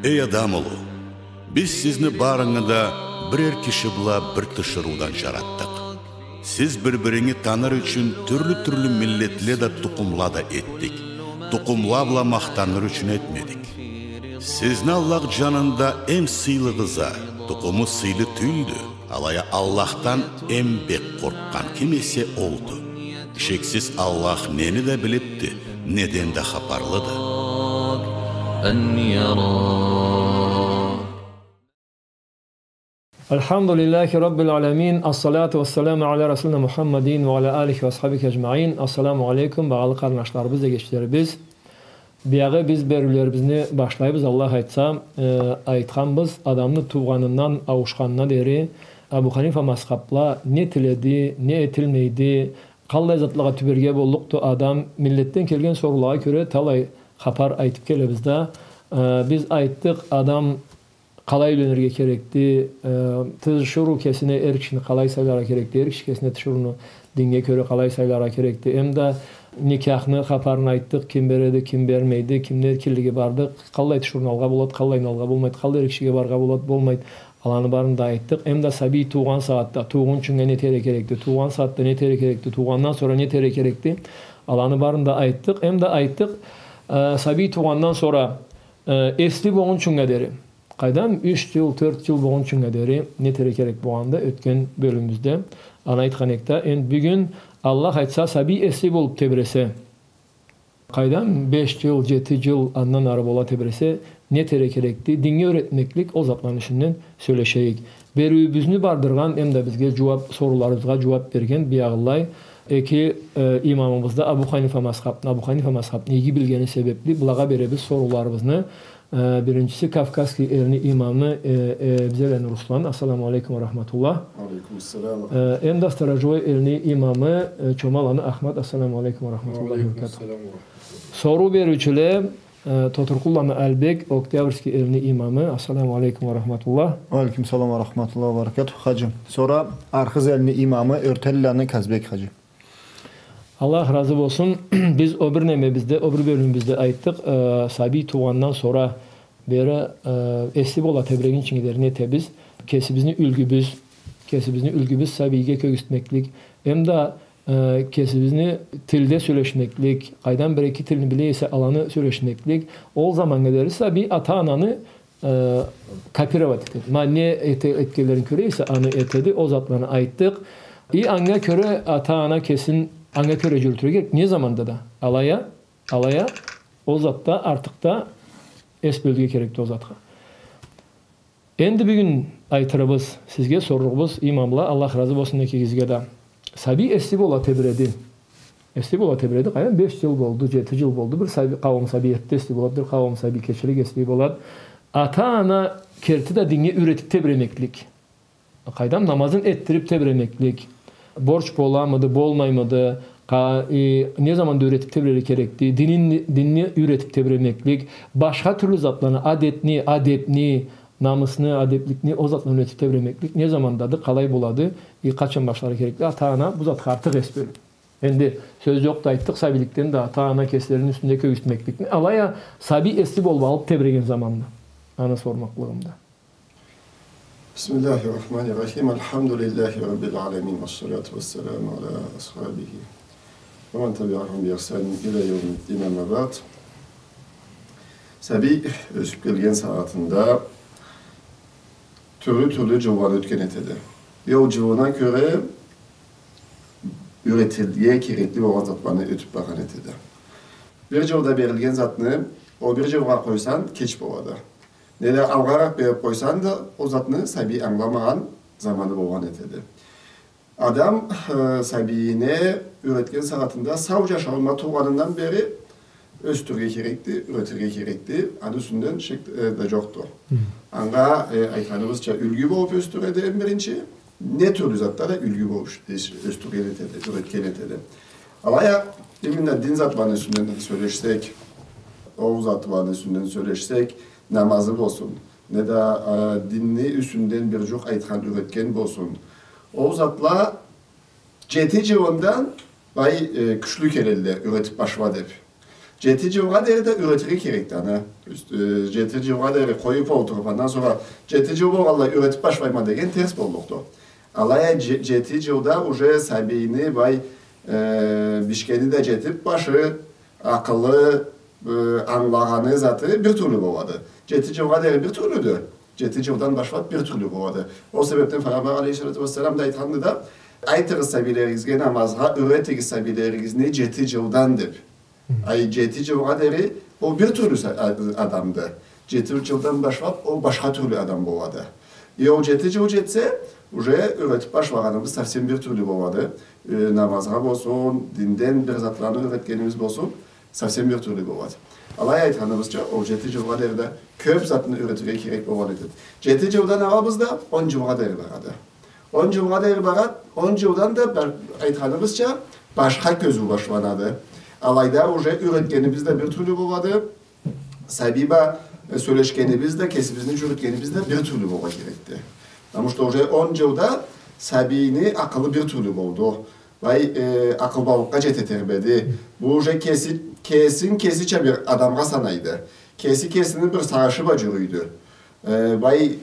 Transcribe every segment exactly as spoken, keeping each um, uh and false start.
Эй адам улу, биз сизни барынгы да бирер киши бла бир тиширыудан джаратдыкъ. Сиз бир-биринги таныр ючюн тюрлю-тюрлю миллетле да, тукъумла да этдик. Тукъумла бла махтаныр ючюн этмедик. Сизни Аллах джанында эм сыйлыгъыз а, тукъуму сыйлы тюлдю. Алай а Аллахдан эм бек къоркъгъан ким эсе олду. Шексиз, Аллах нени да билибди, неден да хапарлыды. الحمد لله رب العالمين. الصلاة والسلام على رسولنا محمد وعلى آله وأصحابه أجمعين. Ассаламу алейкум, багъалы къарнашларыбыз, эгечлерибиз. Биягъы биз бериулерибизни башлайбыз, Аллах айтса, э, айтханбыз, адамны туугъанындан ауушханына дери Абу Ханифа мазхабла не этиледи, не этилмейди, къаллай затлагъа тюберге боллукъду адам, миллетден келген соруулагъа кёре талай хапар айтып келебиз да. Э, биз айтдыкъ, адам къалай юйленирге керекди, э, тиширыу кесине эр кишини къалай сайларгъа керекди, эр киши кесине тиширыуну динге кёре къалай сайларгъа керекди, эм да никяхны хапарын айтдыкъ, ким береди, ким бермейди, кимде эркинлиги барды, къаллай тиширыуну алгъа болад, къаллайын алгъа болмайд, къаллай эр кишиге баргъа болад, болмайд, аланы барын да айтдыкъ. Эм да сабий туугъан сагъатда, туугъунчунга не этерге керекди, туугъан сагъатда не этерге керекди, туугъандан сора не этерге керекди, аланы барын да айтдыкъ. Эм да айтдыкъ, э, сабий туугъандан сора, э, эсли болгъунчунга дери. Къайдам, юч джыл, тёрт джыл болгъунчунга дери не этерге керек болгъанын да ётген бёлюмюбюзде аны айтхан эдик да. Энди бюгюн, Аллах айтса, сабий эсли болуп тебресе, къайдам, беш джыл, джети джыл, андан ары бола тебресе, не этерге керекди? Динге юретмеклик, ол затланы юсюнден сёлешейик. Бериуюбюзню бардыргъан, эм да бизге джууап, сорууларыбызгъа джууап берген биягъылай эки, э, имамыбыз да Абу Ханифа мазхабны, Абу Ханифа мазхабны иги билгени себепли, былагъа беребиз сорууларыбызны. Э, биринчиси Кавказский элни имамы, э, э, Бизеланы Руслан. Ассаламу алейкум ва рахматуллах. Алейкум ассалам. Э, эм да Сторожевой элни имамы, э, Чомаланы Ахмат. Ассаламу алейкум ва рахматуллахи ва баракатух. Алейкум ассалам ва рахматуллах. Соруу бериучюле, э, Тотуркъулланы Албек, Октябрьский элни имамы. Ассаламу алейкум ва рахматуллах. Ва алейкум салам ва рахматуллах ва баракатух, хаджи. Сора Архыз элни имамы Ёртелланы Казбек, хаджи. Аллах разы болсун. Биз о бир немебизде, о бир бёлюмюбюзде айтдыкъ, э, сабий туугъандан сора бери, э, эсли бола тебрегинчинге дери не этебиз? Кесибизни юлгюбюз, кесибизни юлгюбюз сабийге кёргюзтмеклик, эм да, э, кесибизни тилде сёлешмеклик, къайдам, бир-эки тилни биле эсе, аланы сёлешмеклик, ол заманнга дери сабий ата-ананы э, копировать этеди. Ма не эте-, этгенлерин кёре эсе, аны этеди, ол затланы айтдыкъ. И анга кёре ата-ана кесин, анга кёре джюрютюрге керек, не заманда да. Алай а, алай а, ол затда артыкъ да эс бёлюрге керекди ол затха. Энди бюгюн айтырыбыз, сизге сорлугъубуз, имамла, Аллах разы болсун экигизге да. Сабий эсли бола тебреди. Эсли бола тебреди, къайдам, беш джыл болду, джети джыл болду, бир сабий, къауум сабий эртде эсли болад, бир къауум сабий кечирек эсли болад. Ата-ана керти да динге юретип тебремеклик. Къайдам, намазын этдирип тебремеклик. Борч боламыды, болмаймыды, къа-, э, не заманда юретип тебрерге керекди, динин, динни юретип тебремеклик. Башха тюрлю затланы, адетни, адепни, намысны, адепликни, ол затланы юретип тебремеклик. Не замандады, къалай болады, э, къачан башларгъа керекди. Ата-ана бу затха артыкъ эс бёлюб. Энди сёз джокъду, айтдыкъ, сабийликден да ата-ана кеслерини юсюнде кёргюзтмекликни. Алай а сабий эсли болуб алыб тебреген заманны. Аны сормакълыгъымды. بسم الله الرحمن الرحيم. الحمد لله رب العالمين. والصلاة والسلام على أصحابه ومن تبعهم بإحسان إلى يوم الدين. أما بعد. Сабий ёсюб келген сагъатында тюрлю-тюрлю джылланы ётген этеди. Ол джылына кёре юретилирге керекли болгъан затланы ётюб баргъан этеди. Бир джылда берилген затны ол бир джылгъа къойсанг, кеч болады. Неда алгъаракъ бериб къойсанг да, ол затны сабий ангыламагъан заманы болгъан этеди. Адам, э, сабийине юретген сагъатында, сау джашауунда туугъанындан бери ёсдюрюрге керекди, юретирге керекди. Аны юсюнден шек, э, да джокъду. Хы. Анга, э, айтханыбызча, юлгю болуб ёсдюреди, эм биринчи, не тюрлю затда да юлгю болуб ёс-, ёсдюрген этеди, юретген этеди. Алай а, именно дин затланы юсюнден сёлешсек, ол затланы юсюнден сёлешсек, намазы болсун, неда, э, динни юсюнден бир джукъ айтхан, юретген болсун. Ол затла джети джылындан былай, э, кючлю келелле, юретиб башла деб. Джети джылгъа дери да юретирге керекди аны. Юс-, э, джети джылгъа дери къоюп олтуруп, андан сора джети джыл болгъанлай юретип башлайма деген терс боллукъду. Алай а дже-, джети джылда уже сабийни бай, э, бишгени да джетип башы, акъылы, э, англагъаны, заты бир тюрлю болады. Джети джылгъа дери бир тюрлюдю. Джети джылдан башлап бир тюрлю болады. Ол себепден Файгъамбар алейхиссалату уассалам да айтханды да, айтыгъыз сабийлеригизге намазгъа, юретигиз сабийлеригизни джети джылдан деп. Ай, джети джылгъа дери ол бир тюрлю са-, а-, адамды. Джети джылдан башлап ол башха тюрлю адам болады. И ол джети джыл джетсе, уже юретип башлагъаныбыз совсем бир тюрлю болады. Э, намазгъа болсун, динден бир затланы юретгенибиз болсун, совсем бир тюрлю болады. Алай айтханыбызча, ол джети джылгъа дери да кёп затны юретирге керек болгъан этеди. Джети джылдан алабыз да, он джылгъа дери барады. Он джылгъа дери барады, он джылдан да бар-, айтханыбызча, башха кёзюу башланады. Алайда уже юретгенибиз да бир тюрлю болады, сабий бла, э, сёлешгенибиз да, кесибизни джюрютгенибиз да бир тюрлю болургъа керекди. Потому что уже он джылда сабийни акъылы бир тюрлю болду. Бай, э, акъылбалыкъгъа джете тебреди. Бу уже кеси, кесин кесича бир адамгъа санайды. Кеси кесини бир сагъышы бла джюрюйдю. Э, бай,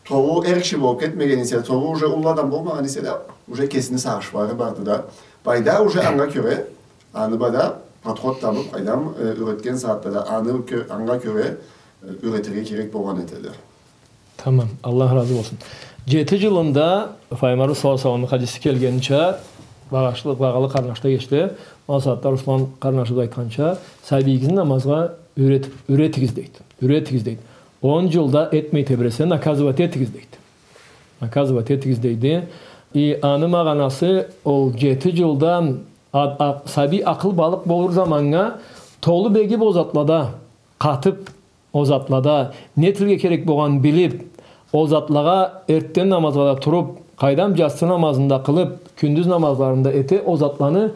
толу эр киши болуп кетмеген эсе, толу уже уллу адам болмагъан эсе да, уже кесини сагъышлары барды да. Бай да уже анга кёре, аны бла да подход табып, къайдам, э, юретген сагъатда да аны кё-, анга кёре, э, юретирге керек болгъан этеди. Тамам, Аллах разы болсун. Джети джылында Файгъамбарыбыз саллаллаху алейхи ва салламны хадиси келгенича, багъышлы, багъалы къарнашда гечди. Ол сагъатда Руслан къарнашыбыз айтханча, сабийигизни намазгъа юрет-, юретигиз дейди. Юретигиз дейди. Он джылда этмей тебресе, наказывать этигиз дейди. Наказывать этигиз дейди. И аны магъанасы, ол джети джылдан а-, а-, сабий акъылбалыкъ болур заманнга толу бегип ол затлада, къатып ол затлада, не этилирге керек болгъанын билип, ол затлагъа эртден намазгъа да туруп, къайдам, джатсы намазын да къылып, кюндюз намазларын да эте, ол затланы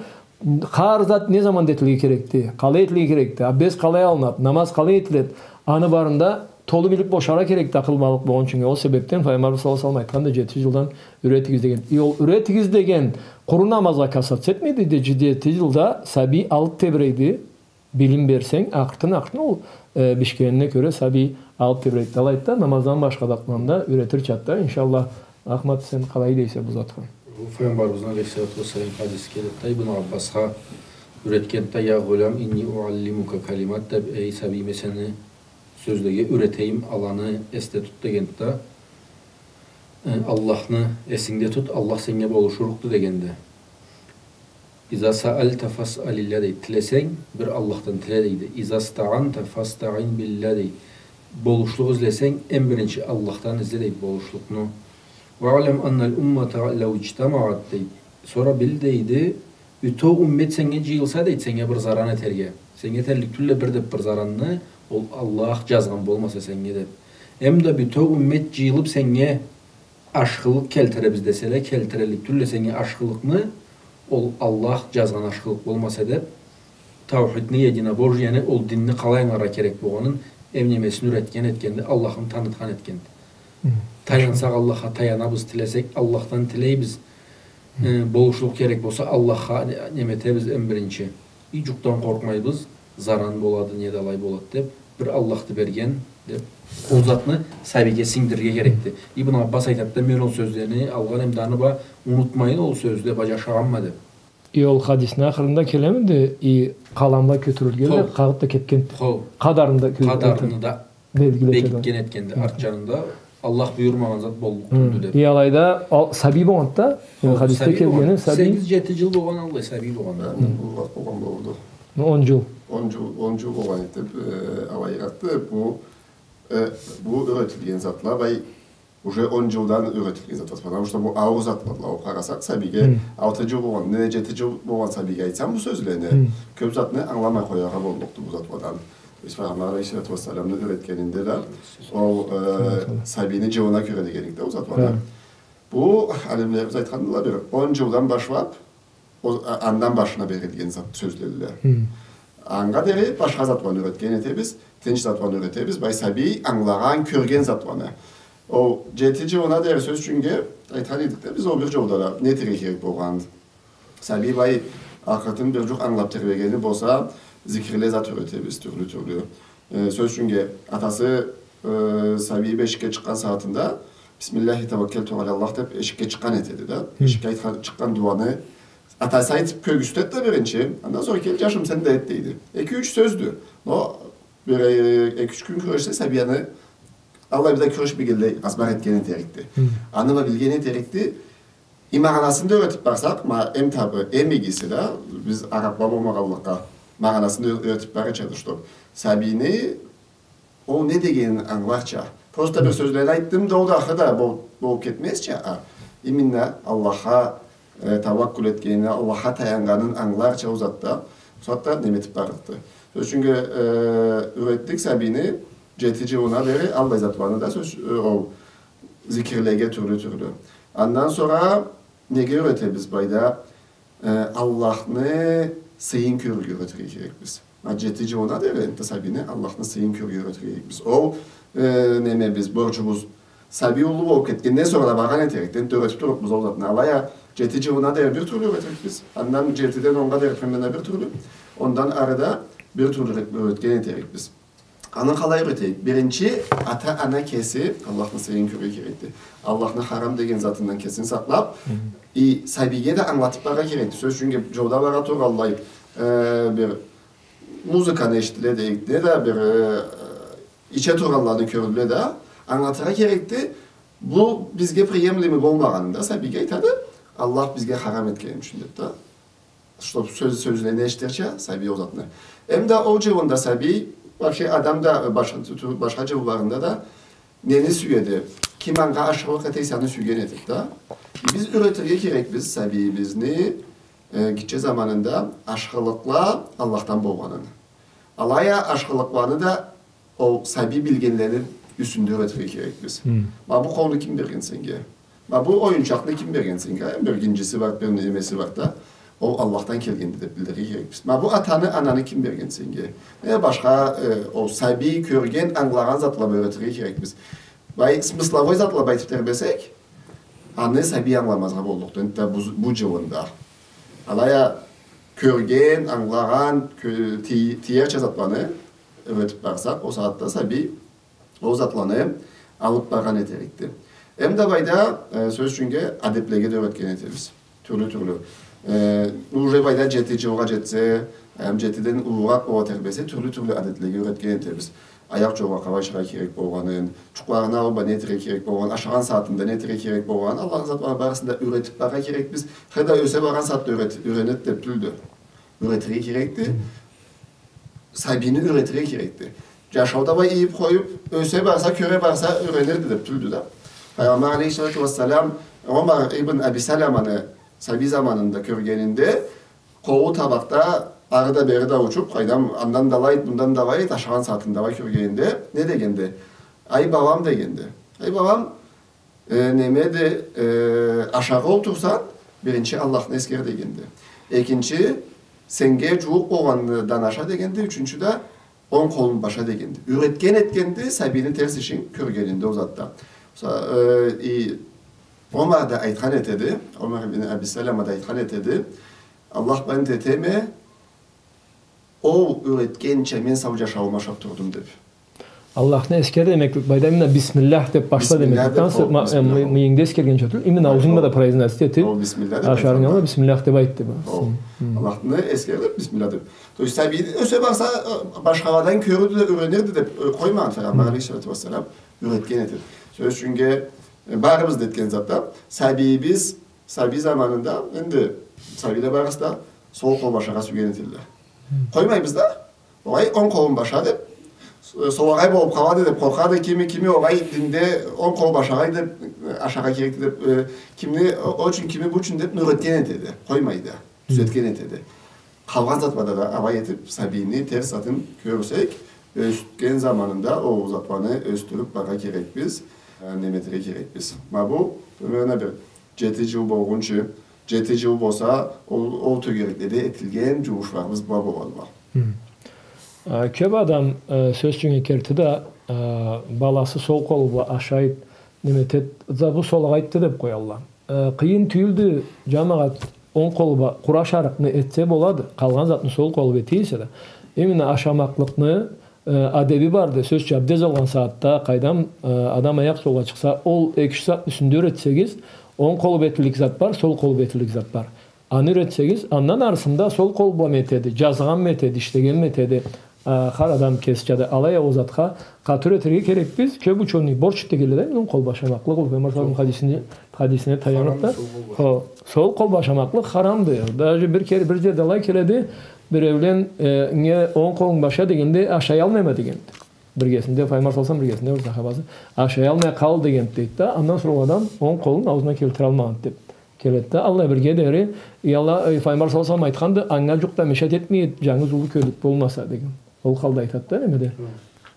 хар зат не заманда этилирге керекди, къалай этилирге керекди, абдез къалай алынады, намаз къалай этиледи, аны барын да толу билип бошаргъа керекди, акъылбалыкъ болгъунчунга. Ол себепден Файгъамбарыбыз саллаллаху алейхи ва саллам айтханды, джети джылдан юретигиз деген. И ол юретигиз деген къуру намазгъа касаться этмейди, джети джылда сабий алып тебрейди, билим берсенг, акъыртын-акъыртын ол, э, бишгенине кёре сабий алып тебрейди. Алайды да, намаздан башха затланы да юретирчады да, иншаллах. Ахмат, сен къалай дейсе бу затха? Бу Файгъамбарыбызны алейхиссалату уассалам хадиси келеди да, Ибн Аббасха юретгенди да, «Я гъулям, инни уаллимука калимат», деп, «Эй сабий, мен сени сёзлеге юретейим, аланы эсде тут», дегенди да, э, Аллахны эсингде тут, Аллах сеннге болушурукъду дегенди. «Иза саальта фасалиллях», дейди. Тилесенг, бир Аллахдан тиле, дейди. «Иза стаанта фастаин биллях», дейди. Болушлукъ излесенг, эм биринчи Аллахдан изле, дейди, болушлукъну. «Ваълям аннал уммата лау иджтамаат», дейди. Сора бил, дейди, бютеу уммет сеннге джыйылса, дейди, сеннге бир заран этерге. Сеннге этерлик тюлле бир да бир заранны, ол Аллах джазгъан болмаса сеннге, деп. Эм да бютеу уммет джыйылып сеннге ашхылыкъ келтиребиз деселе, келтирерлик тюлле сеннге ашхылыкъны, ол Аллах джазгъан ашхылыкъ болмаса, деп, таухидни, единобожиени, ол динни къалай ангыларгъа керек болгъанын, эм немесин юретген этгенди, Аллахны танытхан этгенди. Хы. Таянсакъ Аллахха таянабыз, тилесек Аллахдан тилейбиз. Хы. Э, болушлукъ керек болса Аллахха не-, неме этебиз эм биринчи. И джукъдан къоркъмайбыз, заран болады, не да алай болады деп, бир Аллахды берген деп. Ол затны сабийге сингдирирге керекди. Ибн Аббас айтады да, мен ол сёзлени алгъан эм да аны бла унутмайын ол сёзле бла джашагъанма деп. И ол хадисни ахырында келемиди, и къалам бла кётюрюлгенди, хо, къагъыт да кетгенди. Хо. Къадарында кё-, къадарында белгиле бегитген этгенди. Хы. Арт джанында Аллах буюрмагъан зат боллукъ тюлдю деп. И алайда ол сабий болгъанды да, ол хадисде келгени сабий. Сегиз-джети джыл болгъан аллай сабий болгъан. Хы. Уллу болгъан болурду. Он джыл. Он джыл, он джыл болгъан этип, э, алай айтды. Бу, э, бу юретилген затла, бай, уже он джылдан юретилген затла. Потому что бу ауур затладыла. Ол къарасакъ, сабийге алты джыл болгъан, не джети джыл болгъан сабийге айтсанг бу сёзлени, кёп затны ангыламай къояргъа боллукъду бу затладан. Биз Файгъамбар алейхиссалату уассаламны юретгенинде да, ол, э, сабийни джылына кёре дегенлик да ол затладан. Хы. Бу алимлерибиз айтхандыла бир, он джылдан башлап, ол, а-, андан башына берилген зат сёзледиле. Хы. Анга дери башха затланы юретген этебиз, тынч затланы юретебиз, бай сабий ангылагъан, кёрген затланы. Ол джети джылына дери, сёз ючюннге, айтхан эдик да биз, ол бир джолда да не этерге керек болгъанын. Сабий бай акъыртын бир джукъ ангылап тебрегени болса, зикирле зат юретебиз, тюрлю-тюрлю. Э, сёз ючюннге, атасы, э, сабийи бешикге чыкъгъан сагъатында «Бисмиллахи таваккалту аляллах» деп эшикге чыкъгъан этеди да. Хы. Эшикге айтхан, чыкъгъан дуаны атасы айтып кёргюзтеди да биринчи. Андан сора «Кел, джашым, сен да эт», дейди. Эки-юч сёздю. Но бир, э, эки-юч кюн кюрешсе, сабий аны аллай бир да кюрешмегенлей азбар этген этерикди. Хы. Аны бла билген этерикди. И магъанасын да юретип барсакъ, ма, эм табы, эм игиси да, биз арабла болмагъанлыкъгъа, магъанасын да юретип барырчады, чтоб сабийни ол не дегенин ангыларча. Просто бир сёзлени айтдым да, ол да ахырда бол-, болуп кетмезча, а именно Аллахха, э, таваккул этгенин, Аллахха таяннганын ангыларча ол затда, ол затда неме этип барырыкъды. Сёз ючюннге, э, юретдик сабийни, джети джылына дери аллай затланы да, сёз, э, ол зикирлеге тюрлю-тюрлю. Андан сора неге юретебиз байда? Э, Аллахны сыйын кёрюрге юретирге керекбиз. Ма джети джылына дери энтда сабийни Аллахны сыйын кёрюрге юретирге керекбиз. Ол, э, немебиз, борчубуз. Сабий уллу болуп кетгенден сора да баргъан этерикди. Энтда юретип турурукъбуз ол затны. Алай а джети джылына дери бир тюрлю юретирикбиз. Андан джетиден оннга дери примерно бир тюрлю. Ондан ары да бир тюрлю юретген этерикбиз. Аны къалай юретейик? Биринчи, ата-ана кеси Аллахны сыйын кёрюрге керекди. Аллахны харам деген затындан кесин сакълап, хы, и сабийге да ангылатып барыргъа керекди. Сёз ючюннге, джолда бара тургъанлай, э, бир музыканы эшитдиле дейик, неда бир, э, иче тургъанланы кёрдюле да, ангылатыргъа керекди. Бу бизге приемлемый болмагъанын да сабийге айтады. Аллах бизге харам этгени ючюн деп да. Чтоб сёз, сёзлени эшитирча сабий ол затны. Эм да ол джылында сабий, вообще адам да башха, ту-, башха джылларында да нени сюеди? Ким анга ашхылыкъ эте эсе, аны сюйген этеди да. Биз юретирге керекбиз сабийибизни, э, гитче заманында ашхылыкъла Аллахдан болгъанын. Алай а ашхылыкъланы да ол сабий билгенлени юсюнде юретирге керекбиз. Хы. Ма бу къолну ким берген сеннге? Ма бу оюнчакъны ким берген сеннге? Бир гинджиси бар, бир немеси бар да. Ол Аллахдан келгенди деп билдирирге керекбиз. Ма бу атаны, ананы ким берген сеннге? Э, башха, э, ол сабий кёрген, ангылагъан затла бла юретирге керекбиз. Бай, смысловой затла бла айтып тербесек, аны сабий ангыламазгъа боллукъду. Энтда бу, бу джылында. Алай а кёрген, ангылагъан, кё-, ти-, тиерча затланы юретип барсакъ, ол сагъатда сабий ол затланы алып баргъан этерикди. Эм да байда, э, сёз ючюннге, адеплеге да юретген этербиз. Тюрлю-тюрлю. Э, уже байда джети джылгъа джетсе, эм, джетиден уллуракъ бола тербесе, тюрлю-тюрлю адетлеге юретген этербиз. Аякъ джолгъа къалай чыгъаргъа керек болгъанын, джукъларына алып не этерге керек болгъанын, ашагъан сагъатында не этерге керек болгъанын, аллай затланы барысын да юретип барыргъа керекбиз. Хы да ёсе баргъан сагъатда юрет-, юренеди деп тюлдю. Юретирге керекди. Сабийни юретирге керекди. Джашауда бай ийип къоюп, ёсе барса, кёре барса, юренирди деп тюлдю да. Пайгъамбар алейхиссалату уассалам Омар ибн Аби Саламаны сабий заманында кёргенинде, къолу табакъда ары да бери да учуп, къайдам, андан да алай эт, мындан да алай эт, ашагъан сагъатында бай кёргенинде, не дегенди? «Ай, балам», дегенди. «Ай, балам, э, немеди, э, ашаргъа олтурсанг, биринчи Аллахны эсгер», дегенди. «Экинчи, сеннге джууукъ болгъандан аша», дегенди. «Ючюнчю да онг къолунг бла аша», дегенди. Юретген этгенди сабийни терс ишин кёргенинде ол затда. Муса-, э, и Омар да айтхан этеди, Омар ибн Аби Салама да айтхан этеди: «Аллах бла ант этеме, ол юретгенча мен сау джашаууму ашап турдум», деп. Аллахны эсгер демеклик, байда именно «Бисмиллях» деп башла демеклик. Бисмиллях деп, ма-, э, бисмиллях, мыйынгда эсгерген чакъда, именно аузунг бла да произносить этип, ашарынг аллы «Бисмиллях» деп айтды бу. Аллахны эсгер деп, «Бисмиллях» деп. То есть сабий ёсе барса, э, башхаладан кёрюрдю да юренирди деп, э, къоймагъан Пайгъамбар алейхиссалату уассалам, юретген этеди. Сёз ючюннге, э, барыбыз да этген затда, сабийибиз сабий заманында, энди сабийле барысы да сол къол бла ашаргъа сюйген этедиле. Къоймайбыз да, огъай, онг къолунг бла аша деп, с-, солагъай болуп къалады деп къоркъады, кими, кими, огъай, динде онг къол бла ашагъай деп, э, ашаргъа керекди деп, э, кимни, о, ол ючюн, кими бу ючюн деп юретген этеди. Къоймайды. Тюзетген этеди. Къалгъан затда да алай этип, сабийни терс затын кёрсек, ёсген заманында ол затланы ёсдюрюп барыргъа керекбиз, э, неме этерге керекбиз. Ма бу, примерно, бир джети джыл болгъунчу, джети джыл болса, ол, ол тёгерекледе этилген джумушларыбыз бла боладыла. Хы. А, кёп адам, э, сёз ючюннге, керти да, э, баласы сол къолу бла ашайды, неме этеди, за бу солагъайды деп къоядыла. Э, къыйын тюйюлдю, джамагъат, онг къолу бла къуру ашарыкъны этсе болады, къалгъан затны сол къолу бла эте эсе да. Именно ашамакълыкъны, э, адеби барды. Сёзча, абдез алгъан сагъатда, къайдам, э, адам аякъ солгъа чыкъса, ол эки-юч затны юсюнде юретсегиз, онг къолу бла этиллик зат бар, сол къолу бла этиллик зат бар. Аны юретсегиз, андан арысында сол къол бламы этеди, джазгъанмы этеди, ишлегенми этеди, а, хар адам кесича да. Алай а ол затха къаты юретирге керекбиз. Кёб учёный борч дегенле да, онг къол бла ашамакълыкъ, ол Пайгъамбар саллаллаху алейхи ва саллам хадисине, хадисине таяныб да. Харамды сол къол бла. Хо, сол къол бла ашамакълыкъ харамды. Даже бир кере, бир джерде алай келеди, биреулен, э, нге онг къолунг бла аша дегенде, ашаялмайма дегенди. Биргесинде, Пайгъамбар саллаллаху алейхи ва саллам биргесинде бир сахабасы, ашаялмай къал дегенди, дейди да, андан сора ол адам онг къолун аузуна келтиралмагъанды деб. Келеди да, аллай бирге дери, эй Аллах, эй, Пайгъамбар саллаллаху алейхи ва саллам айтханды, анга джукъ да мешать этмей, джангыз уллу кёллюк болмаса, деген. Ол халда айтады да, немеде. Хы.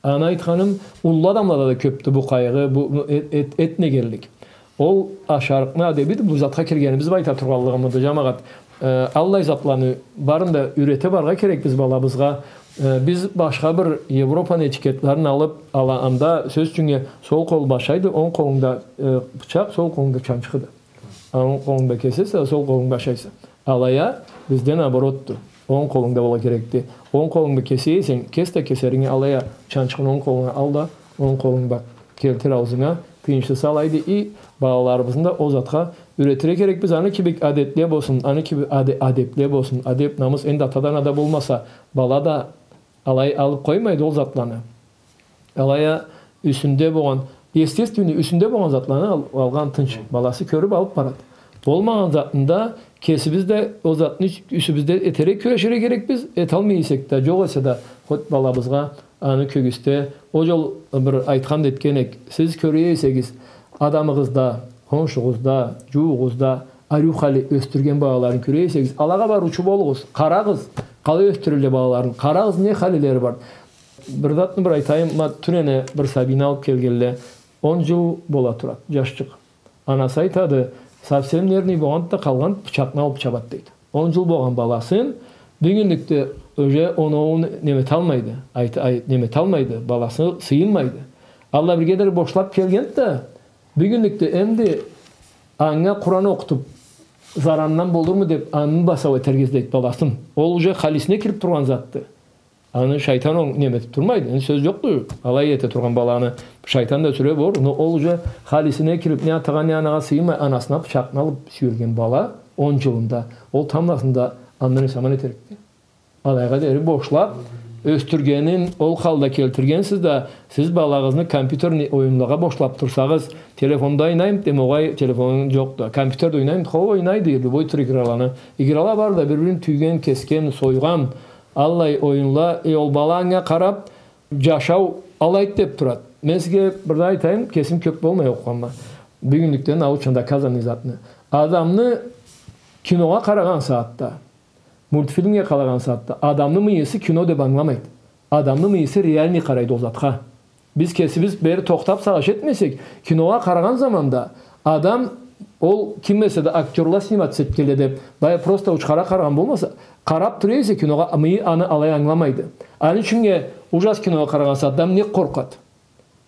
Аны айтханым, уллу адамлада да кёбдю бу къайгъы, бу, бу эт-, эт-, этмегенлик. Ол ашарыкъны адебиди, бу затха киргенибиз бла айта тургъанлыгъымды, джамагъат. Э, аллай затланы барын да юрете барыргъа керекбиз балабызгъа. Э, биз башха бир Европаны этикетлерин алыб, ала анда, сёз ючюннге, сол къол бла ашайды, онг къолунгда, э, бычакъ, сол къолунгда чанчхыды. Онг къолунгда кесесе, сол къолунг бла ашайса. Алай а бизде наоборотду. Онг къолунгда бола керекди. Онг къолунг бла кесе эсенг, кес да кесеринге, алай а чанчхыны онг къолунга ал да, онг къолунг бла келтир аузунга, тыйыншлысы алайды. И балаларыбызны да ол затха юретирге керекбиз. Аны кибик адетле болсун, аны кибик аде-, адепле болсун. Адеп, намыс, энди атадан ада болмаса, бала да алай алыб къоймайды ол затланы. Алай а юсюнде болгъан, естественный, юсюнде болгъан затланы ал-, алгъан тынч. Баласы кёрюб алыб барады. Болмагъан затны да кесибиз да ол затны юс-, юсюбюзде этерге кюреширге керекбиз. Эталмай эсек да, джокъ эсе да, хоть балабызгъа аны кёргюзте. Ол джол бир айтхан да этген эдик. Сиз кёре эсегиз, адамыгъызда, хоншугъузда, джууугъузда ариу хали ёсдюрген балаларын кёре эсегиз, алагъа барыучу болугъуз, къарагъыз, къалай ёсдюрелле балаларын, къарагъыз, не халилери бар. Бир затны бир айтайым, ма, тюнене бир сабийни алыб келгенле, он джыл бола турады, джашчыкъ. Анасы айтады, совсем нервный болгъанды да, къалгъан бычакъны алыб чабады, дейди. Он джыл болгъан баласын, бюгюнлюкде уже оноуун неметалмайды, айт-, ай-, неметалмайды, баласы сыйынмайды. Алай бирге дери бошлаб келгенди да, бюгюнлюкде энди анга Къуран окъутуб, зарандан болурму деб, аны бла сау этерге излейди баласын. Ол уже халисине кириб тургъан затды. Аны шайтан онг неметиб турмайды. Энди сёз джокъду, алай эте тургъан баланы шайтан да сюре болур. Но ол уже халисине кириб, не атагъа, не анагъа сыйынмай, анасына бычакъны алыб сюелген бала он джылында. Ол тамбласында андан эсе аман этерикди. Алайгъа дери бошлаб, ёсдюргенин ол халда келтиргенсиз да, сиз балагъызны компьютерный оюнлагъа бошлаб турсагъыз, телефонда ойнайым десем, огъай, телефонунг джокъду. Компьютерде ойнайым, хо, ойнайды, любой тюр играланы. Играла бар да, бир-бирин тюйген, кесген, сойгъан, аллай оюнла, э, ол бала анга къараб, джашау алайды деб турады. Мен сизге бир да айтайым, кесим кёб болмай окъугъанма. Бюгюнлюкде научно доказанный затны. Адамны киногъа къарагъан сагъатда, мультфильмге къарагъан сагъатда адамны мыйысы кино деб ангыламайды. Адамны мыйысы реальный къарайды ол затха. Биз кесибиз бери тохтаб сагъыш этмесек, киногъа къарагъан заманда адам, ол ким эсе да, актёрла сниматься этгенле деб, былай просто учхара къарагъан болмаса, къараб тура эсе киногъа, мыйы аны алай ангыламайды. Аны ючюннге ужас киногъа къарагъан сагъатда адам нек къоркъады?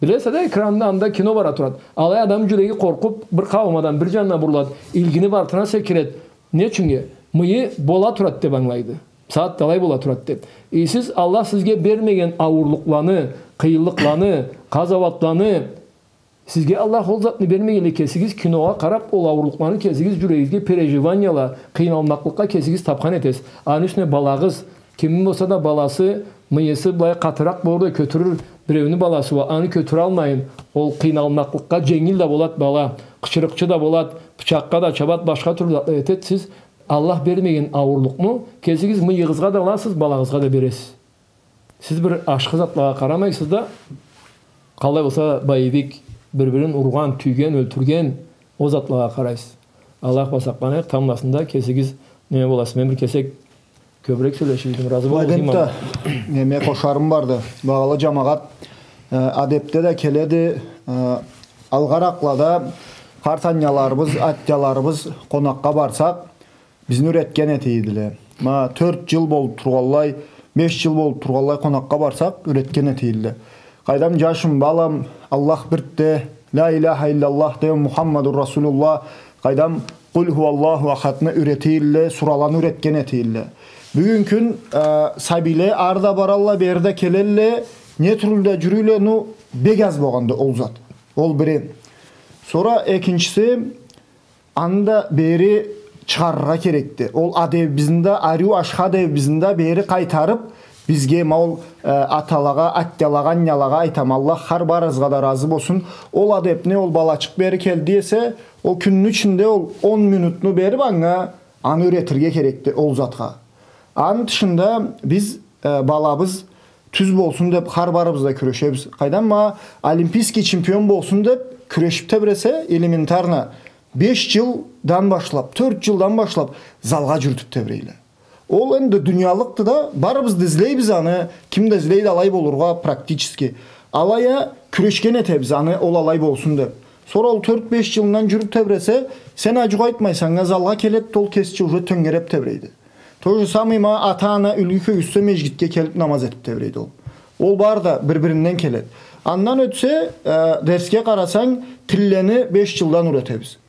Билесе да, экранда анда кино бара турады. Алай адам джюреги къоркъуб, бир къауум адам бир джанына бурулады, илгинип артына секирет. Не ючюннге? Мыйы бола турады деб ангылайды. Сагъат да алай бола турады деб. Э, сиз, Аллах сизге бермеген ауурлукъланы, къыйынлыкъланы, къазауатланы, сизге Аллах ол затны бермегенлей, кесигиз киногъа къараб, ол ауурлукъланы кесигиз джюрегигизге, переживаниела, къыйналмакълыкъгъа кесигиз табхан этесиз. Аны юсюне балагъыз, кимни болса да баласы, мыйысы былай къатыракъ болур да кётюрюр, биреуню баласы уа, аны кётюралмайын, ол къыйналмакълыкъгъа дженгил да болад бала, къычырыкъчы да болад, бычакъгъа да чабад, башха тюрлю затла этед. Сиз Аллах бермеген ауурлукъну кесигиз мыйыгъызгъа да аласыз, балагъызгъа да бересиз. Сиз бир ашхы затлагъа къарамайсыз да, къалай болса боевик, бир-бирин ургъан, тюйген, ёлтюрген, ол затлагъа къарайсыз. Аллах бла сакъланайыкъ, тамбласында кесигиз неме боласыз. Мен бир кесек кёбюрек сёлешиб эдим, разы болугъуз, имам. Неме къошарым барды. Багъалы джамагъат, э, адепде да келеди, э, алгъаракълада къарт анняларыбыз, атяларыбыз къонакъгъа барсакъ, бизни юретген этийдиле. Ма, тёрт джыл болуб тургъанлай, беш джыл болуб тургъанлай къонакъгъа барсакъ, юретген этийдиле. Къайдам, джашым, балам, Аллах бирди, ля иляха илляллах де, Мухаммадур Расулуллах, къайдам, къул хууаллаху ахадны юретийдиле, сураланы юретген этийдиле. Бюгюн кюн, э, сабийле ары да баралла, бери да келелле, не тюрлю да джюрюйле, ну, бек аз болгъанды ол зат. Ол бирин. Сора экинчиси, аны да бери чыгъарыргъа керекди. Ол адебибизни да, ариу ашхы адебибизни да бери къайтарып, бизге, ма ол, э, аталагъа, аттялагъа, аннялагъа айтама, Аллах хар барыгъызгъа да разы болсун. Ол адебни ол балачыкъ бери келди эсе, ол кюнню ичинде ол он минутну берип анга, аны юретирге керекди ол затха. Аны тышында биз, э, балабыз тюз болсун деп, хар барыбыз да кюрешебиз. Къайдам, ма олимпийский чемпион болсун деп кюрешип тебресе, элементарно, беш джылдан башлап, тёрт джылдан башлап залгъа джюрютюп тебрейле. Ол энди дуниялыкъды да, барыбыз да излейбиз аны, ким да излейди алай болургъа практически. Алай а кюрешген этебиз аны, ол алай болсун деп. Сора ол тёрт-беш джылындан джюрюп тебресе, сен а джукъ айтмайса, анга залгъа келеди, ол кесичи уже тёнгереп тебрейди. То же самое, ма ата-ана юлгю кёргюзтсе, межгитге келип намаз этип тебрейди ол. Ол бары да бир-биринден келеди. Андан ётсе, э, дерсге къарасанг, тиллени беш джылдан юретебиз.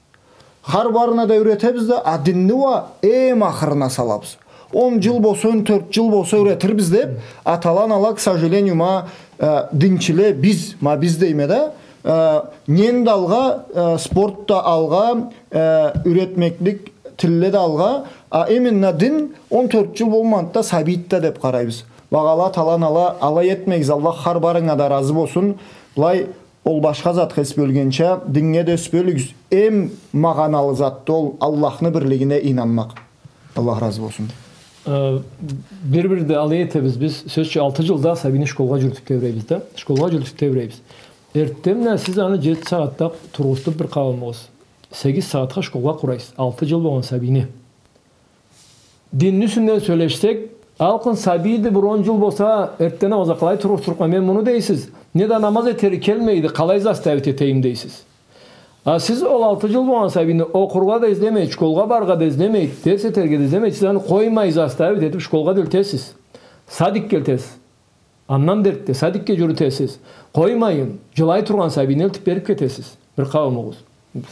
Хар барына да юретебиз да, а динни уа эм ахырына салабыз. Он джыл болса, он тёрт джыл болса юретирбиз деп, атала-анала, к сожалению, ма, э, динчиле, биз, ма биз дейме да, э, нен да алгъа, э, спорт да алгъа, э, юретмеклик, тилле да алгъа, а именно дин он тёрт джыл болмагъанды да, сабийди да деп къарайбыз. Багъалы атала-анала, алай этмегиз, Аллах хар барынга да разы болсун. Былай, ол башха затха эс бёлгенча, динге да эс бёлюгюз. Эм магъаналы затды ол, Аллахны бирлигине ийнанмакъ. Аллах разы болсун. Э, бир-бирде алай этебиз биз, сёз ючюн, алты джылда сабийни школгъа джюрютюп тебрейбиз да. Школгъа джюрютюп тебрейбиз. Эртденбла сиз аны джети сагъатда тургъузтуп бир къауумугъуз, сегиз сагъатха школгъа къурайсыз алты джыл болгъан сабийни. Динни юсюнден сёлешсек, алкъын сабийди, бир он джыл болса, эртден намазгъа къалай тургъузтурукъма мен муну дейсиз. Не да намаз этери келмейди, къалай заставить этейим дейсиз. А сиз ол алты джыл болгъан сабийни окъургъа да излемейди, школгъа барыргъа да излемейди, дерс этерге да излемейди, сиз аны къоймай заставить этип школгъа да элтесиз. Садикге элтесиз. Андан да эртде садикге джюрютесиз. Къоймайын, джылай тургъан сабийни элтип берип кетесиз. Бир къауумугъуз.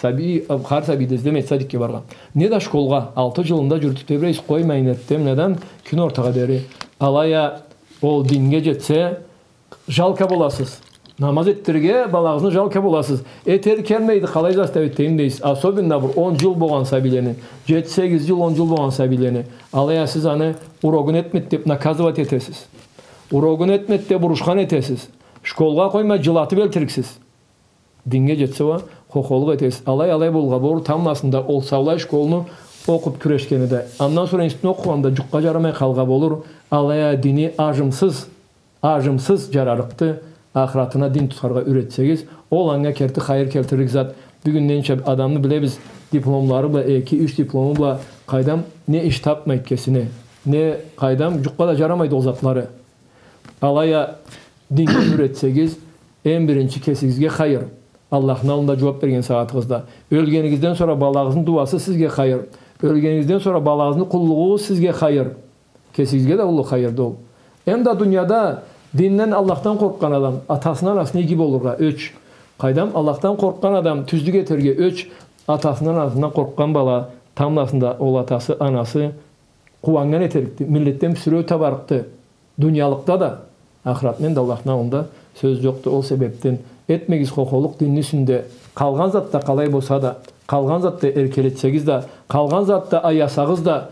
Сабий, хар сабий да излемейди садикге барыргъа. Не да школгъа, алты джылында джюрютюп тебрейсиз, къоймайын эртденбладан кюн ортагъа дери. Алай а ол динге джетсе, жалко боласыз. Намаз этдирирге балагъызны жалко боласыз. Этери келмейди, къалай заставить этейим дейсиз. Особенно бир он джыл болгъан сабийлени, джети, сегиз джыл, он джыл болгъан сабийлени. Алай а сиз аны урогун этмеди деп наказывать этесиз. Урогун этмеди деп урушхан этесиз. Школгъа къоймай, джылатып элтириксиз. Динге джетсе уа, хохолукъ этесиз. Алай, алай болургъа болур, тамбласында ол саулай школну окъуп кюрешгени да. Андан сора институтну окъугъанда джукъгъа джарамай къалгъа болур. Алай а дини ажымсыз, ажымсыз джарарыкъды. Ахыратына дин тутаргъа юретсегиз, ол анга керти хайыр келтирлик зат. Бюгюн ненча адамны билебиз, дипломлары бла, эки, юч диплому бла, къайдам, не иш тапмайды кесине, не къайдам, джукъгъа да джарамайды ол затлары. Алай а динге юретсегиз, эм биринчи кесигизге хайыр. Аллахны аллында джууап берген сагъатыгъызда. Ёлгенигизден сора балагъызны дууасы сизге хайыр. Ёлгенигизден сора балагъызны къуллугъу сизге хайыр. Кесигизге да уллу хайырды ол. Эм да дунияда динден, Аллахдан къоркъгъан адам атасына, анасына иги болургъа ёч. Къайдам, Аллахдан къоркъгъан адам тюзлюк этерге ёч, атасындан, анасындан къоркъгъан бала тамбласында ол атасы, анасы къууаннган этерикди, миллетден бюсюреу табарыкъды. Дуниялыкъда да, ахыратда да Аллахны аллында сёз джокъду. Ол себепден этмегиз хохолукъ динни юсюнде. Къалгъан затда къалай болса да, къалгъан затда эркелетсегиз да, къалгъан затда аясагъыз да,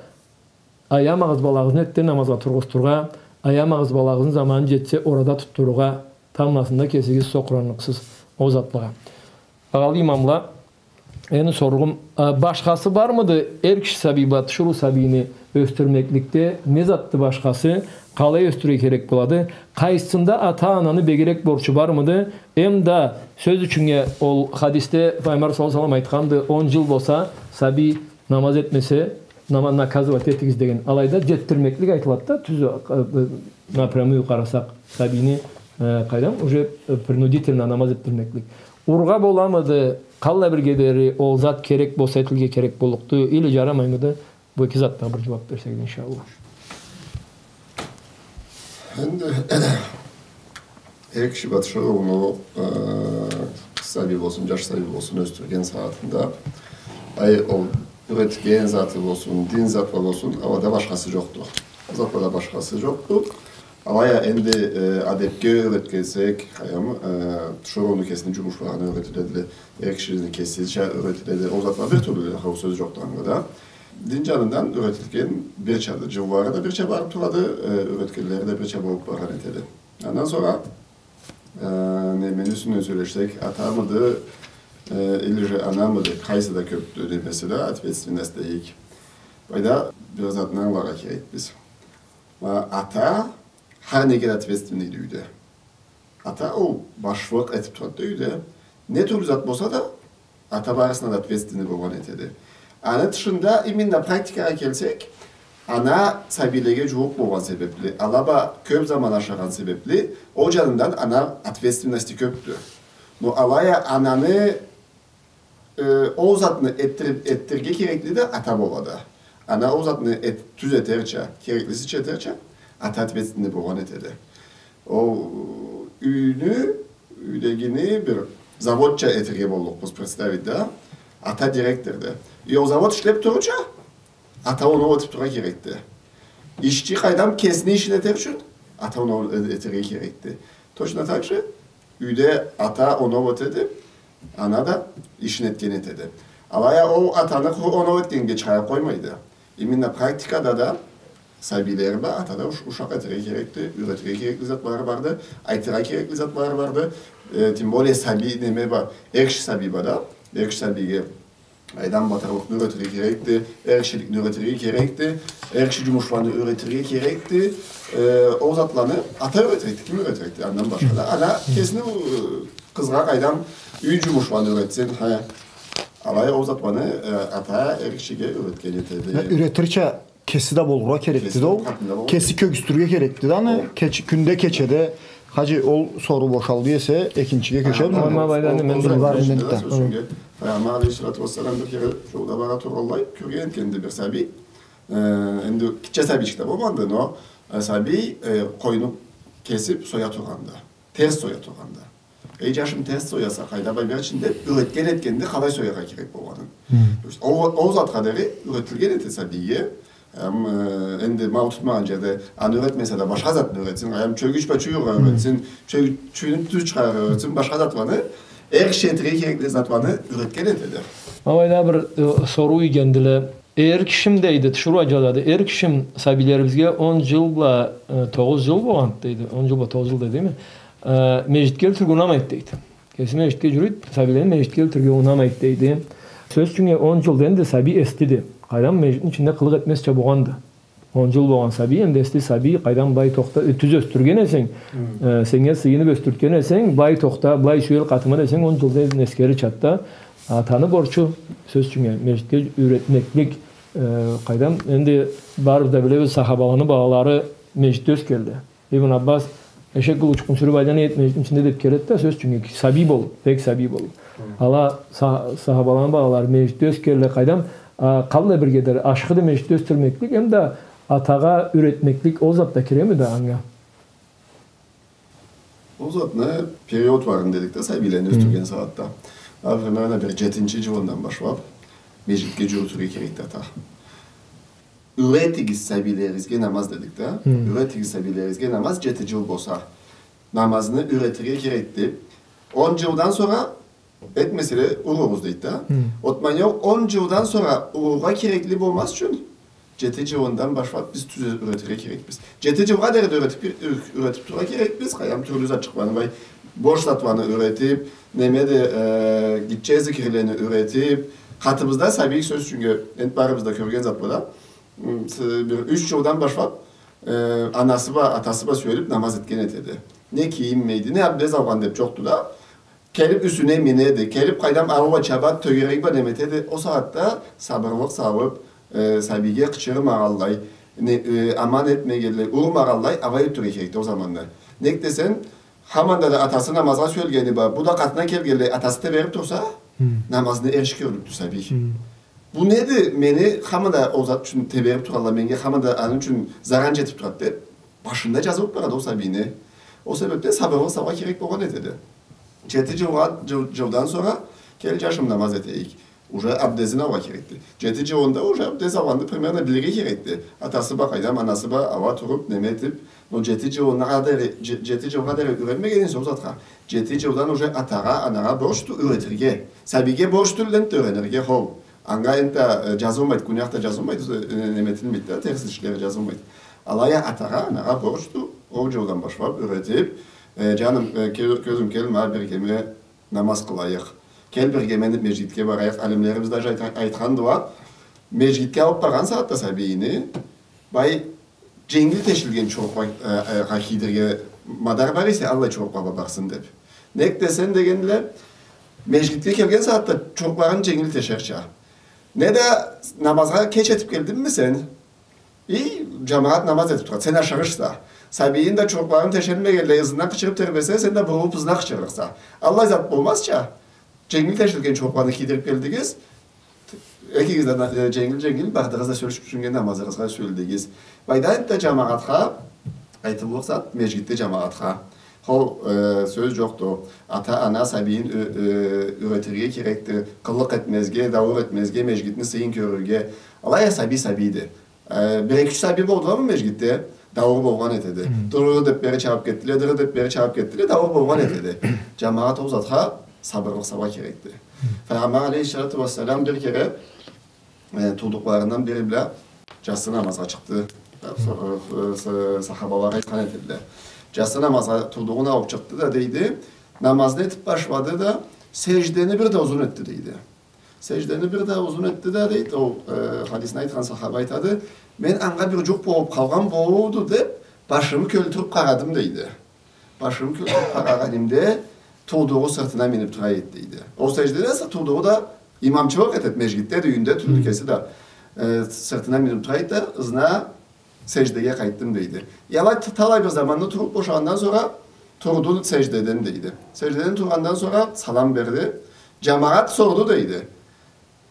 аямагъыз балагъызны эртден намазгъа тургъузтургъа, аямагъыз балагъызны заманы джетсе орада тутдурургъа, тамбласында кесигиз сокъуранлыкъсыз ол затлагъа. Багъалы имамла, энди соругъум, а, башхасы бармыды эр киши сабий бла тиширыу сабийни ёсдюрмекликде? Не затды башхасы? Къалай ёсдюрюрге керек болады? Къайсында ата-ананы бегирек борчу бармыды? Эм да сёз ючюннге, ол хадисде Пайгъамбар саллаллаху алейхи ва саллам айтханды, он джыл болса, сабий намаз этмесе, нама-, наказывать этигиз деген. Алайда джетдирмеклик айтылады да, тюз, э, э, напрямую къарасакъ, сабийни, э, къайдам, уже, э, принудительно намаз этдирмеклик. Урургъа боламыды, къаллай бирге дери ол зат керек болса, этилирге керек боллукъду, или джарамаймыды? Бу эки затдан бир джууап берсегиз, иншаллах. Энди эр киши бла тиширыуну, э, сабий болсун, джаш сабий болсун, ёсдюрген сагъатында, ай, ол юретген заты болсун, дин заты бла болсун, алада башхасы джокъду. Затла да башхасы джокъду. Алай а энди, э, адебге юретген эсек, къайдам, э, тиширыуну кесини джумушларына юретиледиле, эр кишини кесича юретиледи. Ол затла бир тюрлю, хау, сёз джокъду анда да. Дин джанындан юретилген бирчады, джыллары да бирча барыб турады, э, юретгенлери да бирча болуб баргъан этеди. Андан сора, э, немени юсюнден сёлешсек, атамыды, э, или же анамыды, къайсы да кёбдю немеси да, ответственность дейик. Былайда бир затны ангыларгъа керекбиз. Ма, ата хар неге да ответственныйди юйде. Ата ол башлыкъ этиб турады да юйде. Не тюрлю зат болса да, ата барысына да ответственный болгъан этеди. Аны тышында, именно практикагъа келсек, ана сабийлеге джууукъ болгъан себебли, ала бла кёб заман ашагъан себебли, ол джанындан ана ответственности кёбдю. Но алай а ананы э, ол затны этдириб, этдирирге керекли да ата болады. Ана ол затны эт-, тюз этерча, кереклисича этерча, ата ответственный болгъан этеди. Ол юйню, юйдегини бир заводча этерге боллукъбуз представить да. Ата директорду. И ол завод ишлеб турурча, ата оноу этиб турургъа керекди. Ишчи къайдам кесини ишин этер ючюн, ата оноу э-, этерге керекди. Точно так же юйде ата оноу этеди, ана да ишин этген этеди. Алай а ол атаны къуру оноу этгеннге чыгъарыб къоймайды. Именно практикада да сабийлери бла ата да уш-, ушакъ этерге керекди, юретирге керекли затлары барды, айтыргъа керекли затлары барды. Э, тем более сабий неме бла, эр киши сабий бла да, эр киши сабийге къайдам, батырлыкъны юретирге керекди, эр кишиликни юретирге керекди, эр киши джумушланы юретирге керекди. Э, ол затланы ата юретирикди, ким юретирикди, андан башха да. Ана кесини, э, къызгъа къайдам юй джумушланы юретсин, хе. Алай ол затланы, э, ата эр кишиге юретген этеди. Э, юретирча кеси да болургъа керекди да ол. Кеси кёргюзтюрге керекди да аны, кеч-, кюнде, кечеде. Хаджи, ол соруу бошалды эсе, экинчиге кёчебиз. Ма былайда неме, Пайгъамбар алейхиссалату вассалам бир кере джолда бара тургъанлай, кёрген этгенди бир сабий. Э, энди гитче сабийчик да болмады, но, э, сабий, э, къойну кесиб соя тургъанды. Терс соя тургъанды. Эй, джашым, терс сояса, къайда, былай бергинчи деб, юретген этгенди, къалай сояргъа керек болгъанын. Хы. То есть, ол, ол затха дери юретилген эте сабийге. Эм, э, энди ма ол тутмагъан джерде, аны юретмесе да, башха затны юретсин, эм, чёгюч бла чуюргъа юретсин, чё-, чюйню тюз чыгъарыргъа юретсин, башха затланы, эр киши этерге керекли затланы юретген этеди. Ма былайда бир, э, соруу ийгендиле. Эр кишим, дейди, тиширыу джазады. Эр кишим, сабийлерибизге он джыл бла, э, тогъуз джыл болгъанды, дейди. Он джыл бла тогъуз джыл, дейди, дейми? Э, межгитге элтирге унамайды, дейди. Кеси межгитге джюрюйдю, сабийлерин межгитге элтирге унамайды, дейди. Сёз ючюн, он джылда энди сабий эслиди. Къайдам, межгитни ичинде къылыкъ этмезча болгъанды. Он джыл болгъан сабий, энди эсли сабий, къайдам, былай тохта, э, тюз ёсдюрген эсенг, э, сеннге сыйыныб ёсдюртген эсенг, былай тохта, былай сюел къатыма десенг, он джылда энди эсгерир чатда, атаны борчу, сёз ючюн, э, межгитге юретмеклик, э, къайдам, энди барыбыз да билебиз, сахабаланы балалары межгитде ёсгенле. Ибн Аббас эшек къылычыкъны сюрюб айлана эди межгитни ичинде деб келеди да, сёз ючюн, сабий болуб, бек сабий болуб. Хы. Ала са-, сахабаланы балалары межгитде ёсгенле, къайдам, а, къаллай бир кедер ашхыды межгитде ёсдюрмеклик, эм да атагъа юретмеклик, ол зат да киремиди анга? Ол затны период барын дедик да, сабийлени ёсдюрген сагъатда. Например, ана бир джетинчи джылындан башлаб, межгитге джюрютюрге керекди ата. Юретигиз сабийлеригизге намаз дедик да. Хы. Юретигиз сабийлеригизге намаз, джети джыл болса, намазны юретирге керекди. Он джылдан сора, этмеселе, уругъуз дейди да. Хы. От ма ол он джылдан сора урургъа керекли болмаз ючюн, джети джылындан башлаб биз тюз юретирге керекбиз. Джети джылгъа дери да юретиб, юретиб турургъа керекбиз. Къайдам, тюрлю затчыкъланы, былай, бош затланы юретиб, неме да, э, гитче зикирлени юретиб, къатыбызда сабий, сёз ючюн, энди барыбыз да кёрген зат бла да, м, с-, бир юч джылдан башлаб, э, анасы бла, атасы бла сюелиб намаз этген этеди. Не кийинмейди, не абдез алгъан деб джокъду да. Келиб юсюне минеди, келиб къайдам, аууа чабады, тёгерек бла неме этеди. Ол сагъатда сабырлыкъ салыб, э, сабийге къычырмагъанлай, не, э, аман этмегенлей, урмагъанлай, алай ётдюрюрге керекди ол заманны. Нек десенг, хаманда да атасы намазгъа сюелгени бла, бу да къатына келгенлей, атасы теберип турса, намазны эрши кёрлюкдю сабий. Бу неди, мени хаманда ол зат ючюн теберип туралла, меннге хаманда аны ючюн заран джетип турады деп, башында джазылып барады ол сабийни. Ол себепден сабырлыкъ салыргъа керек болгъан этеди. Джети джылгъа, джыл, джылдан сора, кел, джашым, намаз этейик. Уже абдезин алыргъа керекди. Джети джылында уже абдез алгъанны примерно билирге керекди. Атасы бла къайдам, анасы бла ала туруп, неме этип, но джети джылына къадар, дже-, джети джылгъа дери юренмеген эсе ол затха. Джети джылдан уже атагъа, анагъа борчду юретирге. Сабийге борч тюлдю энтда юренирге, хо. Анга энтда, э, джазылмайды, гюнях да джазылмайды, э, неме этилмейди да, терс ишлери джазылмайды. Алай а атагъа, анагъа борчду, ол джылдан башлап юретип, э, джаным, э, кё-, кёзюм, кел, ма биргеме намаз къылайыкъ. Кел биргеме межгитге барайыкъ. Алимлерибиз даже айта-, айтхандыла, межгитге алып баргъан сагъатда сабийни, бай, дженгил тешилген чурукъла-, э, э, гъа кийдирирге мадар бар эсе, аллай чурукъла бла барсын деп. Нек десенг дегендиле, межгитге келген сагъатда чурукъларын дженгил тешерча. Неда намазгъа кеч этип келдингми сен? И, джамагъат намаз этип турады, сен ашыгъышса. Сабийни да чурукъларын тешелмегенлей ызындан къычырып тербесе, сен да бурулуп ызына къычырырыкъса. Аллай зат болмазча. Дженгил тешилген чурукъланы кийдирип келдигиз. Экигиз да, э, дженгил-дженгил бардыгъыз да сёлешип тюшюннге намазыгъызгъа сюелдигиз. Байда энтда джамагъатха, айтыллыкъ зат, межгитде джамагъатха. Хо, э, сёз джокъду. Ата-ана сабийин ю-, э, юретирге керекди. Къылыкъ этмезге, дауур этмезге, межгитни сыйын кёрюрге. Алай а сабий сабийди. Э, бир-эки-юч сабий болдуламы межгитде? Дауур болгъан этеди. Хы. Дыры деп бери чабып кетдиле, дыры деп бери чабып кетдиле, дауур болгъан этеди. Джамагъат ол затха сабырлыкъ салыргъа керекди. Хы. Файгъамбар алейхиссалату уассалам бир кере, э, туудукъларындан бири бла джассы намазгъа чыкъды. Хы. Са-, са-, сахабалагъа айтхан этедиле. Джассы намазгъа туудугъун алып чыкъды да, дейди, намазны этип башлады да, сеждени бир да узун этди, дейди. Сеждени бир да узун этди да, дейди, ол, э, хадисни айтхан сахаба айтады, мен анга бир джукъ болуп къалгъан болурду деп, башымы кёлтюрюп къарадым, дейди. Башымы кёлтюрюп къарагъанимде, туудугъу сыртына минип тура эди, дейди. Ол сеждеде эсе туудугъу да имамчылыкъ этеди, межгитде да, юйюнде тюлдю кеси да, э, сыртына минип тура эди да, ызына сеждеге къайтдым, дейди. Алай т-, талай бир заманны туруп бошагъандан сора турду сеждеден, дейди. Сеждеден тургъандан сора салам берди. Джамагъат сорду, дейди.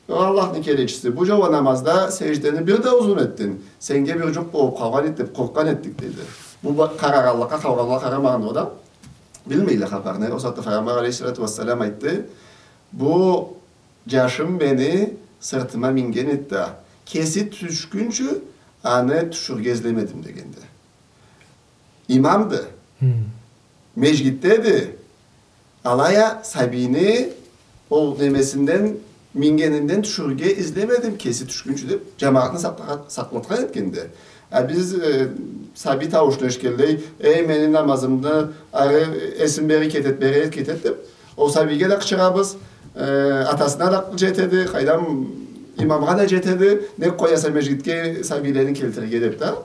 О Аллахны келечиси, бу джол намазда сеждени бир да узун этдинг. Сеннге бир джукъ болуп къалгъан эди деп къоркъгъан эдик, дейди. Бу ба-, къарагъанлыкъгъа, къалгъанла къарамагъанды да. Билмейле хапарны. Ол сагъатда Файгъамбар алейхиссалату уассалам айтды, бу джашым мени сыртыма минген эди да, кеси тюшгюнчю аны тюшюрге излемедим дегенди. Имамды. Хы. Межгитдеди. Алай а сабийни ол немесинден, мингенинден тюшюрге излемедим, кеси тюшгюнчю деп, джамагъатны сакълагъа-, сакълатхан этгенди. А биз, э, сабий тауушну эшитгенлей, эй, мени намазымны ары эсим бери кетед, бери кетед деп, ол сабийге да къычырабыз, э, атасына да джетеди, къайдам, имамгъа да джетеди, нек къояса межгитге сабийлени келтирирге деп да.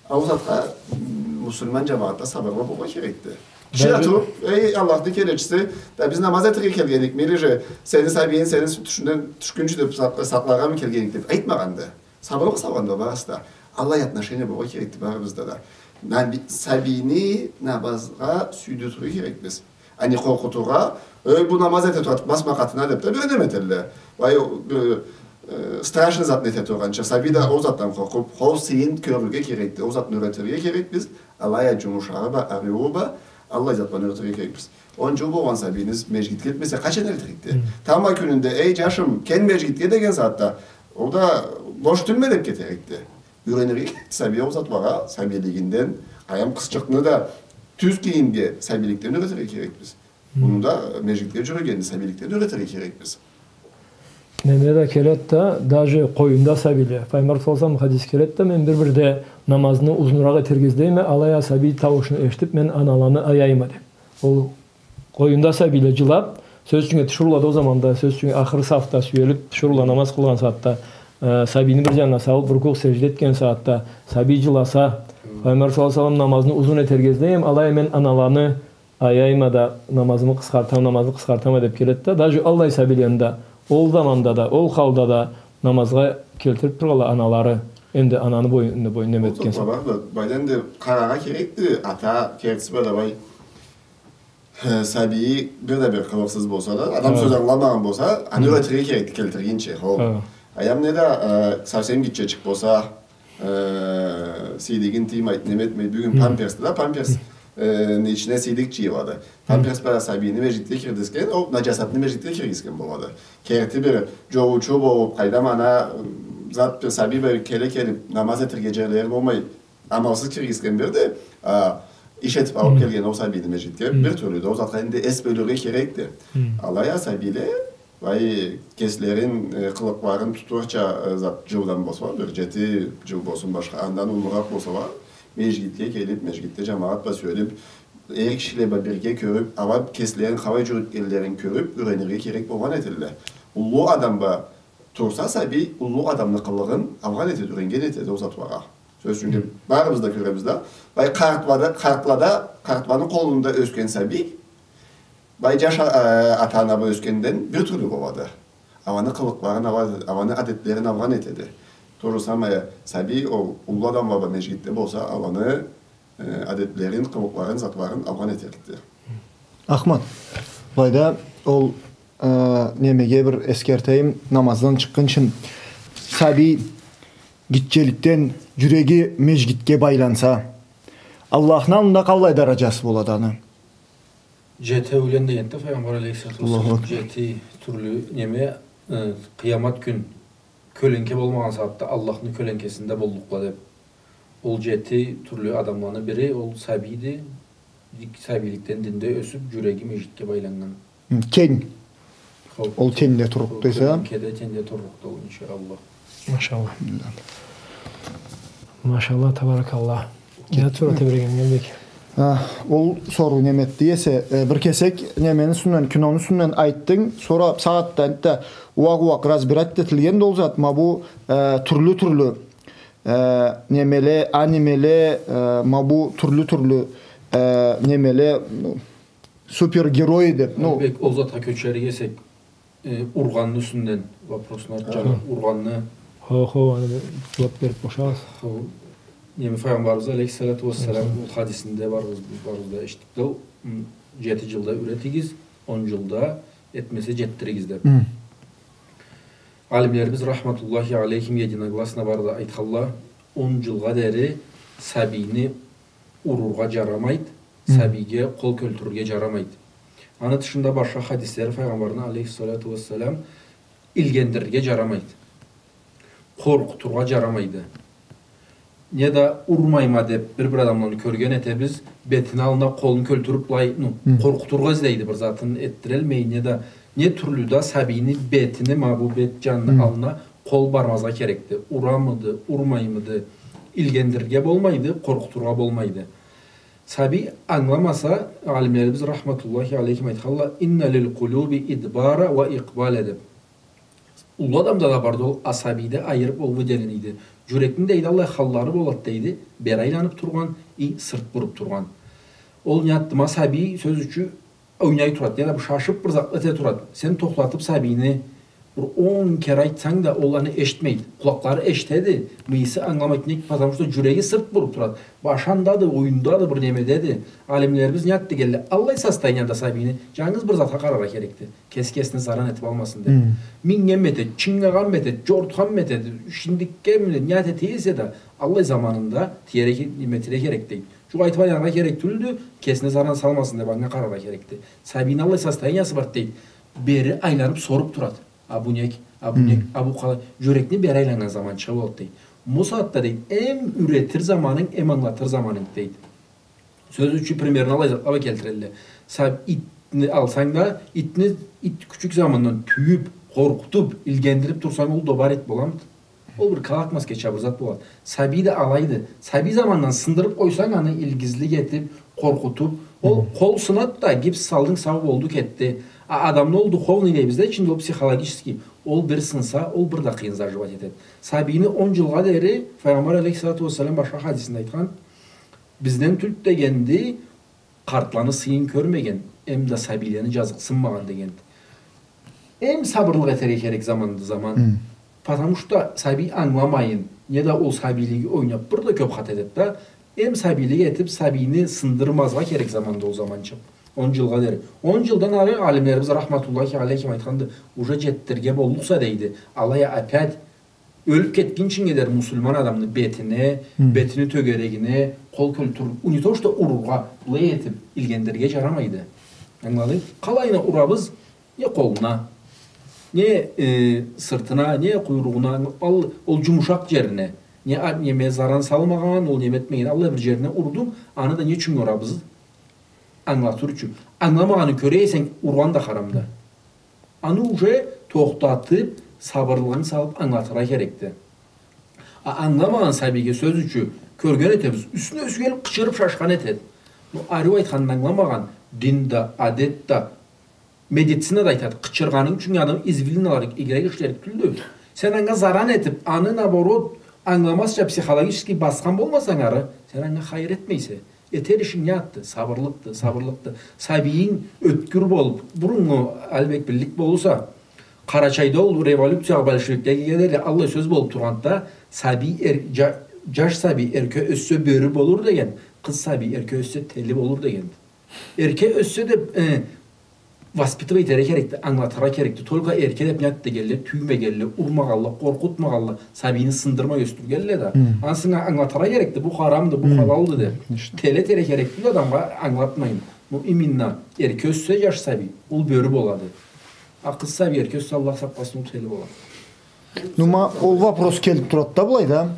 Ол затха, м, муслиман джамагъатда сабырлы болургъа керекди. Киши да туруп, эй, Аллахны келечиси, да биз намаз этерге келгенникми, или же сени сабийинг сени тюшюнгден тюшгюнчю деп сакъ-, сакъларгъамы келгенник деп айтмагъанды. Сабырлыкъ салгъанды барысы да. Аллай отношение болургъа керекди барыбызда да. Наби-, сабийни намазгъа сюйдюрюрге керекбиз. Аны къоркъутургъа, эй, бу намаз эте турады, басма къатына деп да бир неме этелле. Вай, бир, э, страшный затны эте тургъанча, сабий да ол затдан къоркъуп, ол сыйын кёрюрге керекди, ол затны юретирге керекбиз. Алай а джумушагъы бла, ариуу бла, аллай зат бла юретирге керекбиз. Он джыл болгъан сабийни межгитге элтмесек, къачан элтирикди? Хы. Тама кюнюнде, эй, джашым, кел межгитге деген сагъатда, ол да бош тюлме деп кетерикди. Юренирге керекди сабий ол затлагъа, сабийлигинден, къайдам, къызчыкъны да тюз кийимге сабийликден юретирге керекбиз. Муну да межгитге джюрюгенни сабийликден юретирге керекбиз. Неме да келед да, даже къоюмда сабийле. Файгъамбар саллаллаху алейхи ва саллам хадис келед да, мен бир-бирде намазны узунуракъ этерге излейме, алай а сабий тауушну эшитип, мен аналаны аяйма деп. Ол къоюмда сабийле джылап, сёз ючюн, тиширыулада ол заманда, сёз ючюн, ахыр сафда сюелип, тиширыула намаз къылгъан сагъатда, э, сабийни бир джанына салып, рукуъ, сежде этген сагъатда, сабий джыласа, Файгъамбар саллаллаху алейхи ва саллам намазны узун этерге излейме, алай а мен аналаны аяйма да, намазымы къысхартама, намазны къысхартама деп келед да, даже аллай сабийлени да, ол заманда да, ол халда да намазгъа келтирип тургъанла аналары, энди ананы бойнуна, бойнуна неме этген. Ол затла бар да, былайда энди къараргъа керекди, ата кертиси бла да былай. Э, сабийи бир да бир къылыкъсыз болса да, адам сёз ангыламагъан болса, аны юретирге керекди келтиргинчи, хо. Хы. Аяз неда, э, совсем гитчечик болса, э, сийдигин тыймайды, неме этмейди. Бюгюн памперсди да, памперс. э, ичине сийдик джыйылады. Памперс бла сабийни межгитге киргизген, ол наджасатны межгитге киргизген болады. Керти бир джолоучу болуб, къайдам, ана, м, зат бир сабий бир келе келиб, намаз этерге джерлери болмай, амалсыз киргизген бир да, а, иш этиб алыб келген ол сабийни межгитге, бир тюрлю да ол затха энди эс бёлюрге керекди. Алай а сабийле, былай, кеслерин, э, къылыкъларын тутурча, э, зат, джылдан болса, бир джети джыл болсун башха, андан уллуракъ болса, межгитге келиб, межгитде джамагъат бла сюелиб, эр кишиле бла бирге кёрюб, ала кеслерин къалай джюрютгенлерин кёрюб, юренирге керек болгъан этедиле. Уллу адам бла турса сабий, уллу адамны къылыгъын алгъан этеди, юренген этеди ол затлагъа. Сёз ючюн, барыбыз да кёребиз да. Былай, къартлада, къартлада, къартланы къолунда ёсген сабий, былай, джаш а-, э, ата-ана бла ёсгенден бир тюрлю болады. Аланы къылыкъларын ала, аланы адетлерин алгъан этеди. То же самое, сабий ол уллу адамла бла межгитде болса, аланы, э, адетлерин, къылыкъларын, затларын алгъан этерикди. Ахмат, былайда ол, э, немеге бир эсгертейим, намаздан чыкъгъынчын. Сабий гитчеликден джюреги межгитге байланса, Аллахны аллында къаллай дараджасы болады аны? Джетеулен дегенди Файгъамбар алейхиссалату уассалам. Аллаху акбар. Джети тюрлю неме, э, къыямат кюн кёленке болмагъан сагъатда Аллахны кёленкесинде боллукъла деб. Ол джети тюрлю адамланы бири, ол сабийди. Сабийликден динде ёсюб, джюреги межгитге байланнган. Хы, тенг. Хо. Ол тенгде турлукъду эсе. Кёленкеде тенгде турлукъду ол, иншаАллах. Машаллах. Машаллах, табаракаллах. Кенет сора тебрегеннге бек. А, ол соруу неме этди эсе, э, бир кесек немени юсюнден, кинону юсюнден айтдынг, сора сагъатда энтда уакъ-уакъ разбирать этилгенди ол зат, ма бу, э, тюрлю-тюрлю, э, немеле, анимеле, э, ма бу тюрлю-тюрлю, э, немеле, ну, супергерой деб, ну. Бек, ол затха кёчерик эсек, э, ургъанны юсюнден вопросну айтхан, ургъанны. Хо, хо, аны бир джууаб бериб бошагъыз. Хо. Неме, Файгъамбарыбыз алейхиссалату уассалам ол хадисинде барыбыз, барыбыз да эшитдик да, м, джети джылда юретигиз, он джылда этмесе джетдиригиз деб. Хы. Алимлерибиз рахматуллахи алейхим единогласно бары да айтханла, он джылгъа дери сабийни урургъа джарамайды, сабийге къол кёлтюрюрге джарамайды. Аны тышында башха хадислери Файгъамбарны алейхиссалату уассалам илгендирирге джарамайды. Къоркъутургъа джарамайды. Не да урмайма деб бир-бир адамланы кёрген этебиз, бетини аллына къолун кёлтюрюб, былай, ну, къоркъутургъа излейди, бир затын этдирелмей, не да не тюрлю да сабийни бетини, ма бу бет джанны аллына къол бармазгъа керекди. Урамыды, урмаймыды, илгендирирге болмайды, къоркъутургъа болмайды. Сабий ангыламаса, алимлерибиз рахматуллахи алейхим айтханла, «Инна лил къулюби идбара ва икъбала» деб. Уллу адамда да барды ол, а сабийде айырыб ол выделенный эди. Джюрекни, дейди, аллай халлары болады, дейди, бери айланыб тургъан, и сырт буруб тургъан. Ол не затды, ма сабий, сёз ючюн, ойнай турады, не да бир шашыб бир затла эте турады. Сен тохтатыб сабийни бир он кере айтсанг да, ол аны эшитмейди. Къулакълары эшитеди, мыйысы ангыламайды, нек, потому что джюреги сырт буруб турады. Башы андады, оюндады, бир немедеди. Алимлерибиз не затды дегенле, аллай состоянияда сабийни джангыз бир затха къараргъа керекди. Кеси кесине заран этиб алмасын деб. Мингенми этеди, чынгагъанмы этеди, джортханмы этеди, шиндикгенми, не зат эте эсе да, аллай заманында тиерге, неме этерге керек, дейди. Джукъ айтыб айланыргъа керек тюлдю, кесине заран салмасын деб, анга къараргъа керекди. Сабийни аллай состояниясы барды, дейди. Бери айланыб соруб турады. А бу нек, а бу нек, а бу къалай? Джюрекни бери айланнган заманчыгъы болады, дейди. Бу сагъатда, дейди, эм юретир заманынг, эм ангылатыр заманынг, дейди. Сёз ючюн, примерно аллай затла бла келтирелле. Саб-, итни алсанг да, итни, ит кючюк замандан тюйюб, къоркъутуб, илгендириб турсанг, ол добар ит боламыды? Ол бир калакмаскеча бир зат болады. Сабий да алайды. Сабий замандан сындырыб къойсанг, аны илгизлик этиб, къоркъутуб, ол къол сынады да, гипс салдынг, сау болду, кетди. А адамны ол духовный дейбиз да, ичинде ол психологический, ол бир сынса, ол бир да къыйын заживать этеди. Сабийни он джылгъа дери, Файгъамбар алейхиссалату уассалам башха хадисинде айтхан, Бизден тюлдю дегенди, къартланы сыйын кёрмеген, эм да сабийлени джазыкъсынмагъан дегенди. Эм сабырлыкъ этерге керек заманды заман. Потому что сабий ангыламайын, не да ол сабийлиги ойнаб, бир да кёб хата этеди да. Эм сабийлик этиб, сабийни сындырмазгъа керек заманды ол заманчыкъ. Он джылгъа дери. Он джылдан ары алимлерибиз рахматуллахи алейхим айтханды, уже джетдирирге боллукъса дейди. Алай а опять Ёлюп кетгинчинге дери муслиман адамны бетине, бетини тёгерегине къол кёлтюрюп, не то что урургъа, былай этип илгендирирге жарамайды. Ангыладынг? Къалайына урабыз, не къолуна, не, э, сыртына, не къуйругъуна, ал, ол джумушакъ джерине, не а-, неме заран салмагъан, ол неме этмеген, аллай бир джерине урду, аны да не ючюн урабыз? Ангылатыр ючюн. Ангыламагъанын кёре эсенг, ургъан да харамды. Аны уже тохтатып, сабырлыгъын салып ангылатыргъа керекди. А ангыламагъан сабийге, сёз ючюн, кёрген этебиз, юсюне ёсюп келип, къычырып шашхан этеди. Ну, ариу айтханын ангыламагъан, дин да, адет да, медицина да айтады, къычыргъанынг ючюн адам извилиналары игирек ишлерик тюлдю. Сен анга заран этип, аны, наоборот, ангыламазча психологически басхан болмасанг ары, сен анга хайыр этмейсе. Этер ишинг не затды? Сабырлыкъды, сабырлыкъды. Сабийинг ёткюр болуп, буруннгу Алибек биллик болурса, Къарачайда ол революциягъа большевикле киргенде да аллай сёз болуп тургъанды да, сабий эр-, джа-, джаш сабий эрке ёссе бёрю болур деген, къыз сабий эрке ёссе тели болур дегенди. Эрке ёссе деп, э, воспитывать этерге керекди, ангылатыргъа керекди. Только эрке деп не затды дегенле, тюймегенле, урмагъанла, къоркъутмагъанла, сабийни сындырмай ёсдюргенле да. Ансы анга ангылатыргъа керекди, бу харамды, бу халалды деп. Тели этерге керекди да адамгъа ангылатмайын. Ну, именно эрке ёссе джаш сабий, ол бёрю болады. А къыз сабий эрке ёссе, Аллах сакъласын, ол тели болады. Ну, ма, ол вопрос келип турады да былайда.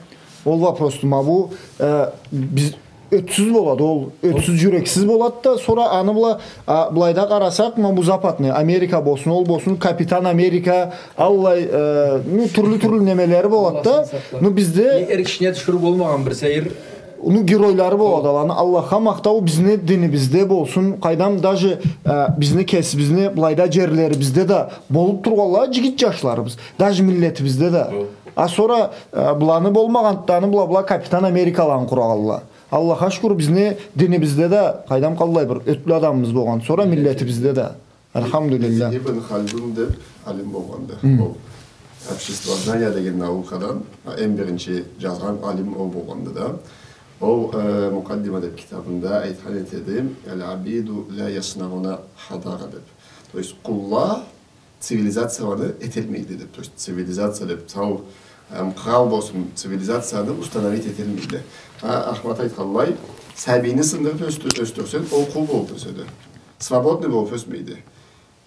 Ол вопросду, ма бу, э, биз, ётсюз болады, ол ётсюз, джюрексиз болады да, сора аны бла-, а, былайда къарасакъ, ма бу западный, Америка болсун, ол болсун, Капитан Америка, аллай, э, ну, тюрлю-тюрлю немелери болады да. Аллах сакъласын. Ну, бизде эр кишине тюшюрюп болмагъан бир сейир. Ну, геройлары болады аланы. Аллахха махтау, бизни динибизде болсун. Къайдам, даже, э, бизни кесибизни былайда джерлерибизде да болуп тургъанла джигит джашларыбыз. Даже миллетибизде да. А сора, э, быланы болмагъанды, аны бла, бла Капитан Америкаланы къурагъанла. Аллахха шукур, бизни динибизде да, къайдам, къаллай бир ётлю адамыбыз болгъан. Сора миллетибизде да. Альхамдулиллах. Ибн Халдун деп алим болгъанды. Ол обществознание деген наукадан, а, эм биринчи джазгъан алим ол болгъанды да. Ол, э, Мукъаддима деп китабында айтхан этеди, «Аль-абиду ля яснаруна хадара» деп. То есть, къулла цивилизацияланы этелмейди деп. То есть, цивилизация деп, сау, эм, кърал болсун, цивилизацияны установить этелмейди. А, Ахмат айтханлай, сабийни сындырып ёстю-, ёсдюрсенг, ол къул болуп ёседи. Свободный болуп ёсмейди.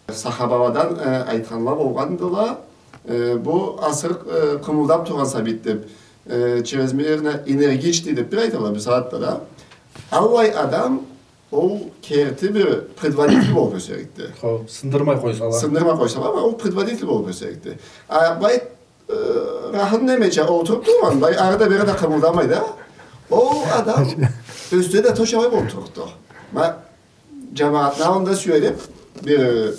Сахабаладан, э, айтханла болгъандыла, э, бу асыры, э, къымылдап тургъан сабийди деп, э, чрезмерно энергичный деп бир айталла, бир сагъатда да. Аллай адам ол керти бир предводитель болуп ёсерикди. Хо, сындырмай къойсала. Сындырмай къойсала, амма ол предводитель болуп ёсерикди. А былай, э, рахым немеча олтуруп тургъан, былай ары да бери да къымылдамай да. Ол адам ёссе да точно алай болуп турлукъду. Ма, джамагъатны аллында сюелип, бир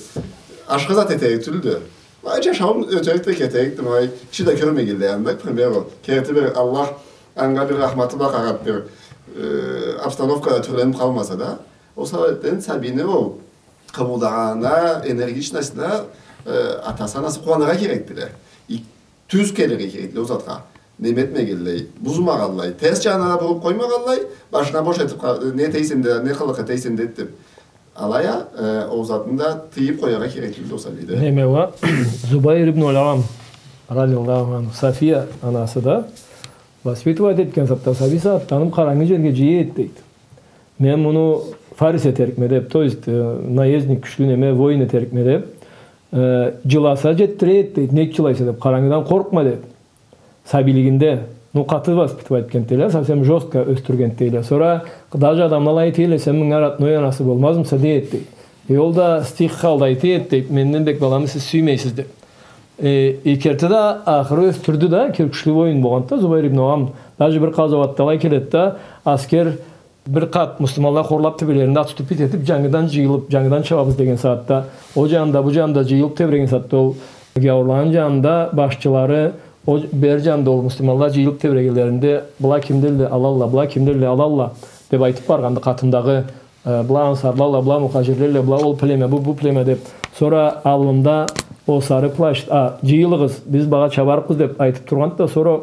ашхы зат этерик тюлдю. Былай джашауун ётерик да кетерикди, былай киши да кёрмегенлей анда, к примеру, керти бир Аллах анга бир рахматы бла къарап, бир, э, обстановкада тюрленип къалмаса да. Ол себепден сабийни ол къымылдагъанына, энергичностуна, э, атасы, анасы къууаныргъа керекдиле. И тюз келирге керекди ол затха. Неме этмегенлей, бузмагъанлай, терс джанына да буруп къоймагъанлай, башына бош этип къа-, не этейсе да, не къылыкъ этейсе да эт деп. Алай а, э, ол затны да тыйып къояргъа керекди ол сабийде. Неме уа, Зубайр ибн аль-Аввам, радияллаху анху, Сафия анасы да воспитывать этген сагъатда, сабий сагъатда аны къарангы джерге джыйа эди дейди. Мен муну фарис этерикме деп, то есть, э, наездник, кючлю неме, воин этерикме деп, э, джыласа джетдире эди дейди, нек джылайса деп, къарангыдан къоркъма деп. Сабийлигинде, ну, къаты воспитывать этген дейле, совсем жёстко ёсдюрген дейле. Сора даже адамла алай айталла, сен мынга родной анасы болмазмыса, дей эди дейди. Э, ол да стих халда айта эди дейди, менден бек баламы сиз сюймейсиз деп. Э, и керти да ахыры ёсдюрдю да, кер-, кючлю воин болгъанды да, Зубайр ибн Аввам. Даже бир къазауатда алай келеди да, аскер бир къат муслиманла хорлап тебрегенде, отступить этип, джангыдан джыйылып, джангыдан чабабыз деген сагъатда, ол джанында, бу джанында джыйылып тебреген сагъатда, ол гяуурланы джанында башчылары, ол бери джанында ол муслиманла джыйылып тебрегенлеринде, была кимдиле, алалла, была кимдиле, алалла, деп айтып баргъанды къатындагъы, э, была ансарлалла, была мухаджирлелле, была ол племя, бу, бу племя деп. Сора аллында ол сары плащ, а, джыйылыгъыз, биз багъа чабарыкъбыз деп айтып тургъанды да, сора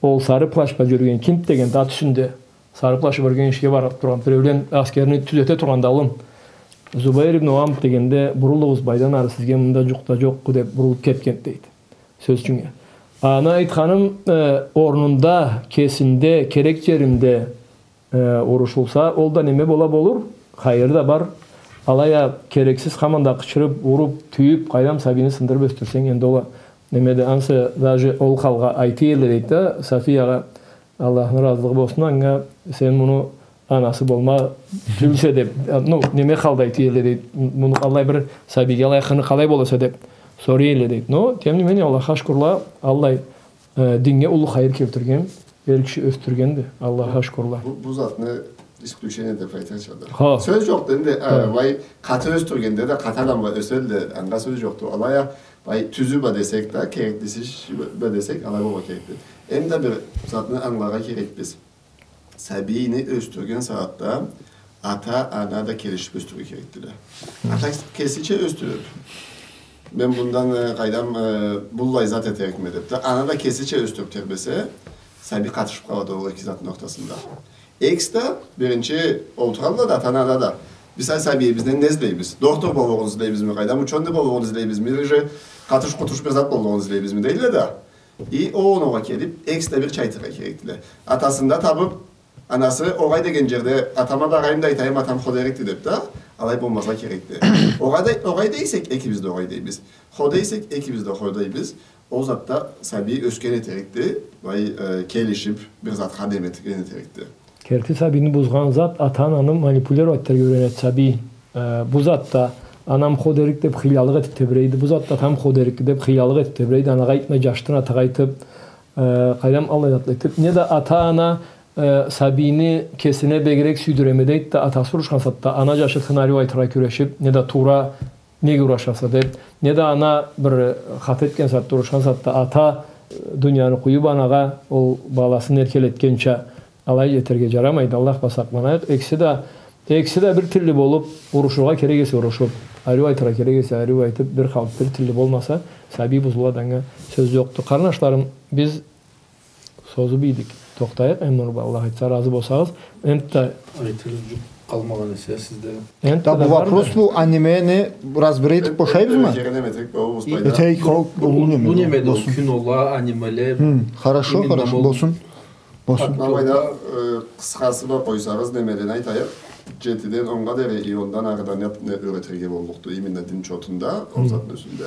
ол сары плащ бла джюрюген кимди дегенде, ат юсюнде. Сары плащ бла джюрюген ишге барып тургъан, биреулен аскерни тюзете тургъанда аллын. Зубайр ибн Аввам дегенде, бурулугъуз, былайдан ары сизге мында джукъ да джокъ деп бурулуп кетген дейди. Сёз ючюннге. Аны айтханым, э, орнунда, кесинде, керек джеринде, э, урушулса, ол да неме бола болур, хайыр да бар. Алай а керексиз хаманда къычырып, уруп, тюйюп, къайдам, сабийни сындырып ёсдюрсенг, энди ол а немеди, ансы даже ол халгъа айта элле дейди да, Сафиягъа, Аллахны разылыгъы болсун анга, сен муну анасы болма тюлсе деп, ну, неме халда айта элле дейди, муну аллай бир сабийге алай хыны къалай боласа деп сорай элле дейди. Но, тем не менее, Аллахха шукурла, аллай, э, динге уллу хайыр келтирген, эр киши ёсдюргенди, Аллахха шукурла. Бу, бу затны исключение деп айтырча да. Хо. Сёз джокъду энди, э, былай къаты ёсдюргенде да, къаты адам бла ёселле, анга сёз джокъду. Алай а, былай, тюзю бла десек да, кереклиси бла десек, алай болургъа керекди. Эм да бир затны ангыларгъа керекбиз. Сабийни ёсдюрген сагъатда ата, ана да келишип ёсдюрюрге керекдиле. Ата кесича ёсдюрюп, мен мындан, э, къайдам, э, быллай зат этерикме деп да, ана да кесича ёсдюрюп тербесе, сабий къатышып къалады ол эки затны ортасында. Экиси да биринчи олтуралла да, ата-ана да, биз а сабийибизден не излейбиз? Доктор болуругъун излейбизми, къайдам, учёный болуругъун излейбизми, или же къатыш-къутуш бир зат болуругъун излейбизми, дейле да. И ол огъуна келип, экиси да бирча айтыргъа керекдиле. Атасын да табып, анасы огъай деген джерде, атама барайым да айтайым, атам хо дерикди деп да, алай болмазгъа керекди. Огъай да, огъай дейсек, экибиз да огъай дейбиз. Хо дейсек, экибиз да хо дейбиз. Ол затда сабий ёсген этерикди, былай, э, келишип, бир затха неме этген этерикди. Керти сабийни бузгъан зат ата-ананы манипулировать этерге юренеди сабий. Э, бу затда анам хо дерик деп хыйлалыкъ этип тебирейди, бу затда атам хо дерик деп хыйлалыкъ этип тебирейди, анагъа айтмай, джашдан атагъа айтып, э, къайдам, аллай затла этип. Не да ата-ана, э, сабийни кесине бегирек сюйдюреме дейди да, атасы урушхан сагъатда ана джашы хыны ариу айтыргъа кюрешип, не да туура, неге урушаса деп, не да ана бир хата этген сагъатда, урушхан сагъатда ата, э, дунияны къуюп анагъа, ол баласын эркелетгенча, алай этерге джарамайды, Аллах бла сакъланайыкъ. Экиси да, экиси да бир тилли болуп, урушургъа керек эсе урушуп, ариу айтыргъа керек эсе ариу айтып, бир халкъ бир тилли болмаса, сабий бузулады, анга сёз джокъду. Къарнашларым, биз созуп ийдик. Тохтайыкъ, эм муну бла, Аллах айтса, разы болсагъыз, энтда айтыргъа джукъ къалмагъан эсе сизде. Энтда да бу вопрос, бу анимени разбор этип бошайбызмы? Э, э, э, неме этейик, бу, бу спайда. Этейик, хо, бу, уллу неме, бу неме да, болсун. Кинола, анимеле. Хы, хорошо, именно хорошо, болсун. Болсун. Алайда, э, къысхасы бла къойсагъыз, немелени айтайыкъ. Джетиден оннга дери, и ондан арыдан не, не юретирге боллукъду, именно дин чотунда, ол затны юсюнде.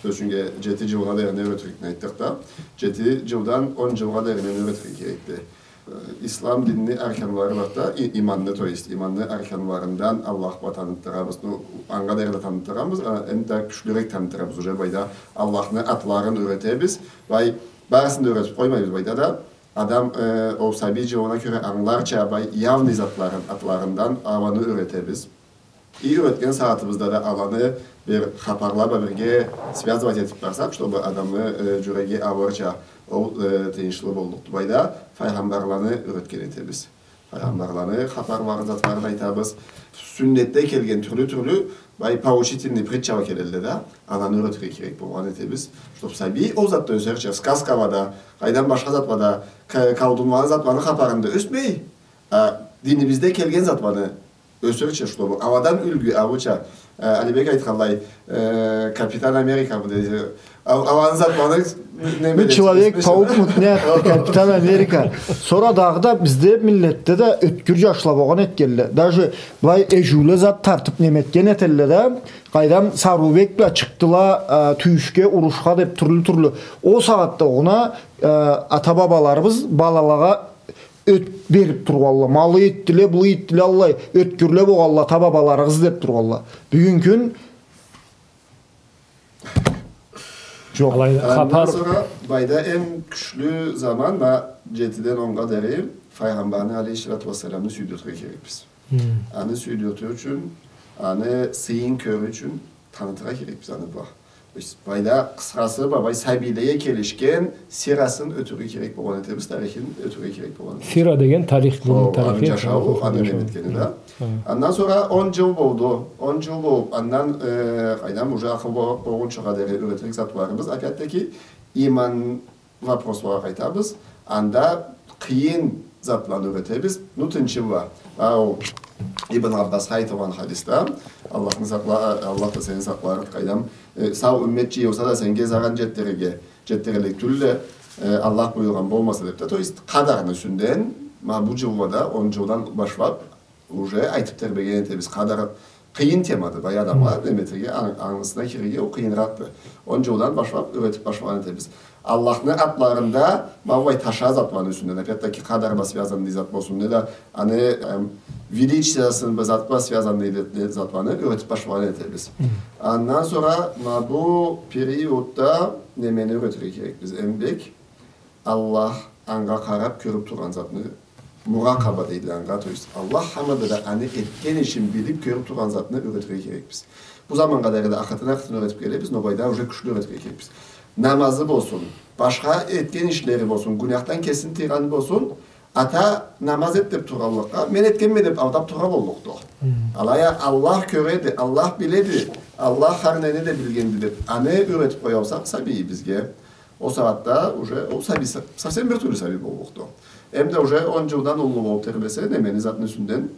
Сёз ючюн, джети джылгъа дери не юретирикни айтдыкъ да, джети джылдан он джылгъа дери не юретирге керекди. Э, ислам динини арканлары бар да, и-, иманны, то есть, иманны арканларындан Аллах бла таныттырабыз. Ну, анга дери да таныттырабыз, а, энтда кючлюрек таныттырабыз. Уже былайда Аллахны атларын юретебиз. Былай, барысын да юретип къоймайбыз былайда да. Адам, э, ол сабий джылына кёре ангыларча, былай, явный затларын, атларындан аланы юретебиз. И юретген сагъатыбызда да аланы бир хапарла бла бирге связывать этип барсакъ, чтобы адамны, э, джюреги ауырча, ол, э, тыйыншлы боллукъду. Былайда файгъамбарланы юретген этебиз. Файгъамбарланы хапарларын, затларын айтабыз. Сюннетде келген тюрлю-тюрлю, былай, поучительный притчала келелле да, аланы юретирге керек болгъан этебиз. Чтоб сабий ол затда ёсерча, сказкала да, къайдам, башха затла да, ка-, колдунланы, затланы хапарында ёсмей, а, динибизде келген затланы ёсерча, чтобы аладан юлгю алырча. Э, Алибек айтханлай, э, Капитан Америка бу деди. Ал-, аланы затланы, не билейим, Человек-паук му, не, Капитан Америка. Сора дагъыда бизде, миллетде да ёткюр джашла болгъан этгелле. Даже былай эжиуле зат тартып неме этген этелле да. Къайдам, Сарыубек бла чыкъдыла, э, тюйюшге, урушха деп, тюрлю-тюрлю. Ол сагъатда огъуна, э, ата-бабаларыбыз балалагъа ёт берип тургъанла, ма алай этдиле, былай этдиле, аллай ёткюрле болгъанла ата-бабаларыгъыз деп тургъанла. Бюгюн кюн джокъ. Алай, андан хапар сора былайда эм кючлю заман, ма, джетиден оннга дери файгъамбарны алейхиссалату уассаламны сюйдюртюрге керекбиз. Хы. Аны сюйдюртюр ючюн, аны сыйын кёрюр ючюн, танытыргъа керекбиз аны бла. То есть, былайда къысхасы, былай сабийлеге келишген сирасын ётюрге керек болгъан этебиз, тарихин ётюрге керек болгъан этебиз. Сира деген тарих, хо, тарихи, аны джашауу, аны неме этгени да. Хы. Андан сора он джыл болду. Он джыл болуп, андан, э, къайдам, уже акъыл бо-, болгъунчагъа дери юретирик затларыбыз. Опять-таки, иман вопрослагъа къайтабыз. Анда къыйын затланы юретебиз. Ну, тынчы бла. Ау, Ибн Аббасха айтылгъан хадисда, Аллахны сакъла-, Аллах да сени сакъларыкъ, къайдам, э, сау уммет джыйылса да сеннге заран джетдирирге, Джетдиририк тюлдю, э, Аллах буюргъан болмаса деб да, то есть, къадарны юсюнден, ма бу джыллада, он джылдан башлаб, уже айтыб тербеген этебиз. Къадар къыйын темады, бай адамла, мгм, неме этерге, ан-, анысына кирирге ол къыйыныракъды. Он джылдан башлаб, юретиб башлагъан этебиз. Аллахны атларында, ма былай таша затла юсюнден, опять-таки, къадар бла связанный зат болсун, неда аны, эм, величиясын бла, зат бла связанный де-, де-, затланы юретиб башлагъан этебиз. Мгм. Андан сора, ма бу периодда немени юретирге керекбиз? Эм бек Аллах анга къараб кёрюб тургъан затны, муракъаба дейдиле анга, то есть Аллах хаманда да аны этген ишин билиб кёрюб тургъан затны юретирге керекбиз. Бу заманнга дери да акъыртын-акъыртын юретиб келебиз, но былайда уже кючлю юретирге керекбиз. Намазы болсун, башха этген ишлери болсун, гюнахдан кесин тыйгъаны болсун, ата намаз эт деб тургъанлыкъгъа, мен этгенме деб алдаб тургъан боллукъду. Мгм. Алай а Аллах кёреди, Аллах биледи, Аллах хар нени да билгенди деб, аны юретиб къоялсакъ сабийибизге, ол сагъатда уже ол сабий со-, совсем бир тюрлю сабий боллукъду. Эм да уже он джылдан уллу болуб тербесе, немени затны юсюнден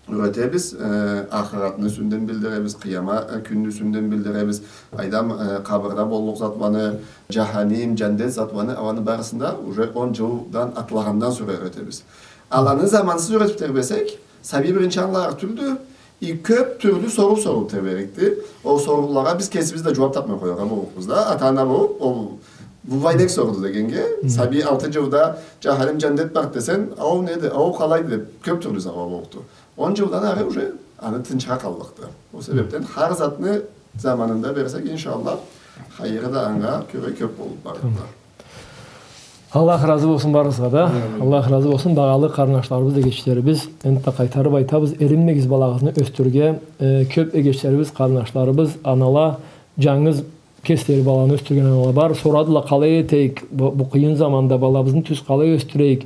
юретебиз, э, ахыратны юсюнден билдиребиз, къыяма, э, кюнню юсюнден билдиребиз, къайдам, э, къабырда боллукъ затланы, джаханим, джандет затланы, аланы барысын да уже он джылдан атлагъандан сора юретебиз. Аланы замансыз юретиб тербесек, сабий биринчи ангыларыкъ тюлдю, и кёб тюрлю соруу соруб теберикди. Ол соруулагъа биз кесибиз да джууаб табмай къояргъа боллукъбуз да. Ата-ана болуб, ол бу былай нек соруду дегеннге, мгм, сабий алты джылда джаханим, джандет барды десенг, а ол неди, а ол къалайды деб, кёб тюрлю зауаб боллукъду. Он джылдан ары уже аны тынчха къаллыкъды. Ол себебден хар затны заманында берсек, иншаллах, хайыры да анга кёре кёб болуб барады. Тамам. Аллах разы болсун барыгъызгъа да. Амин. Аллах разы болсун, багъалы къарындашларыбыз, эгечлерибиз. Энтда къайтарыб айтабыз, эринмегиз балагъызны ёсдюрюрге. Э, кёб эгечлерибиз, къарындашларыбыз, анала, джангыз кеслери баланы ёсдюрген анала бар. Сорадыла, къалай этейик, бу, бу къыйын заманда балабызны тюз къалай ёсдюрейик,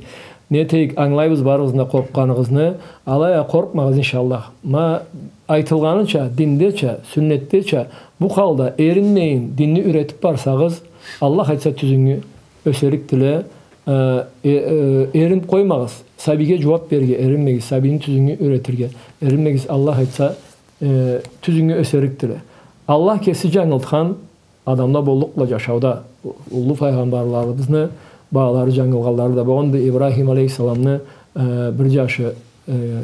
не этейик, ангылайбыз барыгъызны да къоркъгъаныгъызны. Алай а къоркъмагъыз, иншаллах. Ма айтылгъаныча, диндеча, сюннетдеча, бу халда эринмейин, динни юретиб барсагъыз, Аллах айтса, тюзюнгю ёсерикдиле. Э, э, э, эриниб къоймагъыз, сабийге джууаб берирге эринмегиз, сабийни тюзюнгю юретирге эринмегиз, Аллах айтса, э, тюзюнгю ёсерикдиле. Аллах кеси джангылтхан адамла боллукъла джашауда, уллу файгъамбарларыбызны балалары джангылгъанлары да болгъанды. Ибрахим алейхиссаламны, э, бир джашы, э,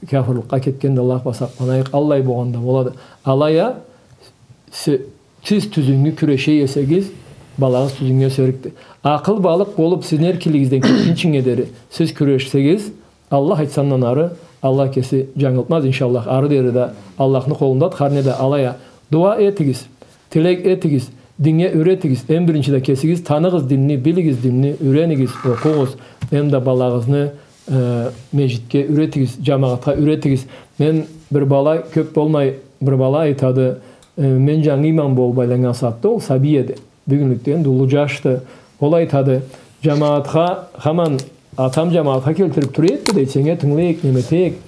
кяфырлыкъгъа кетгенди, Аллах бла сакъланайыкъ, аллай болгъан да болады. Алай а, си-, сиз тюзюнгю кюреше эсегиз, балагъыз тюзюнгю ёсерикди. Акъылбалыкъ болуб, сизни эркинлигигизден кетгинчинге дери сиз кюрешсегиз, Аллах айтса, андан ары Аллах кеси джангылтмаз, иншаллах. Ары дери да Аллахны къолундады хар не да. Алай а дуа этигиз, тилек этигиз, динге юретигиз. Эм биринчи да кесигиз таныгъыз динни, билигиз динни, юренигиз, окъугъуз. Эм да балагъызны, э, межгитге юретигиз, джамагъатха юретигиз. Мен бир бала, кёб болмай, бир бала айтады, э, мен джангы имам болуб айланнган сагъатда, ол сабий эди. Бюгюнлюкде энди уллу джашды. Ол айтады, джамагъатха, хаман атам джамагъатха келтириб тура эди, дейди, сеннге тынгылай эдик, неме эте эдик.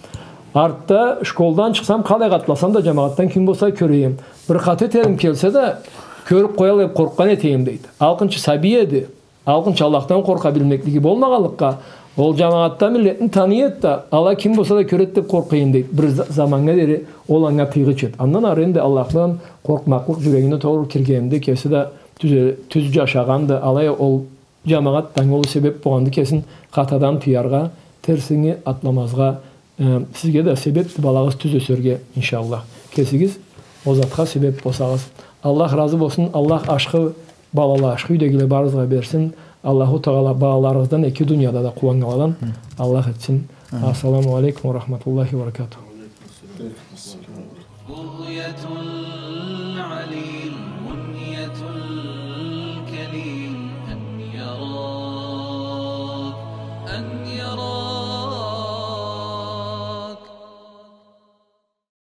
Артда школдан чыкъсам, къалай къатласам да, джамагъатдан ким болса кёре эдим. Бир хата этерим келсе да, кёрюб къояла деб къоркъгъан эте эдим, дейди. Алкъынчы сабий эди. Алкъынчы Аллахдан къоркъа билмеклиги болмагъанлыкъгъа, ол джамагъатда миллетни таный эди да, ала ким болса да кёре эди деб къоркъа эдим, дейди. Бир за-, заманнга дери ол анга тыйгъыч эди. Андан ары энди Аллахдан къоркъмакълыкъ джюрегине тобу киргенди, кеси да тюз, тюз джашагъанды. Алай а ол джамагъат да анга уллу себеб болгъанды кесин хатадан тыяргъа, терсине атламазгъа, э, сизге да себебди балагъыз тюз ёсерге, иншаллах. Кесигиз ол затха себеб болсагъыз. Аллах разы болсун, Аллах ашхы балала, ашхы юйдегиле барыгъызгъа берсин. Аллаху Тагъала балаларыгъыздан эки дунияда да къууаннганладан Аллах этсин. Амин. Ассаламу алейкум ва рахматуллахи ва баракатух. بغية العليل، منية الكليل، أن يراك، أن يراك.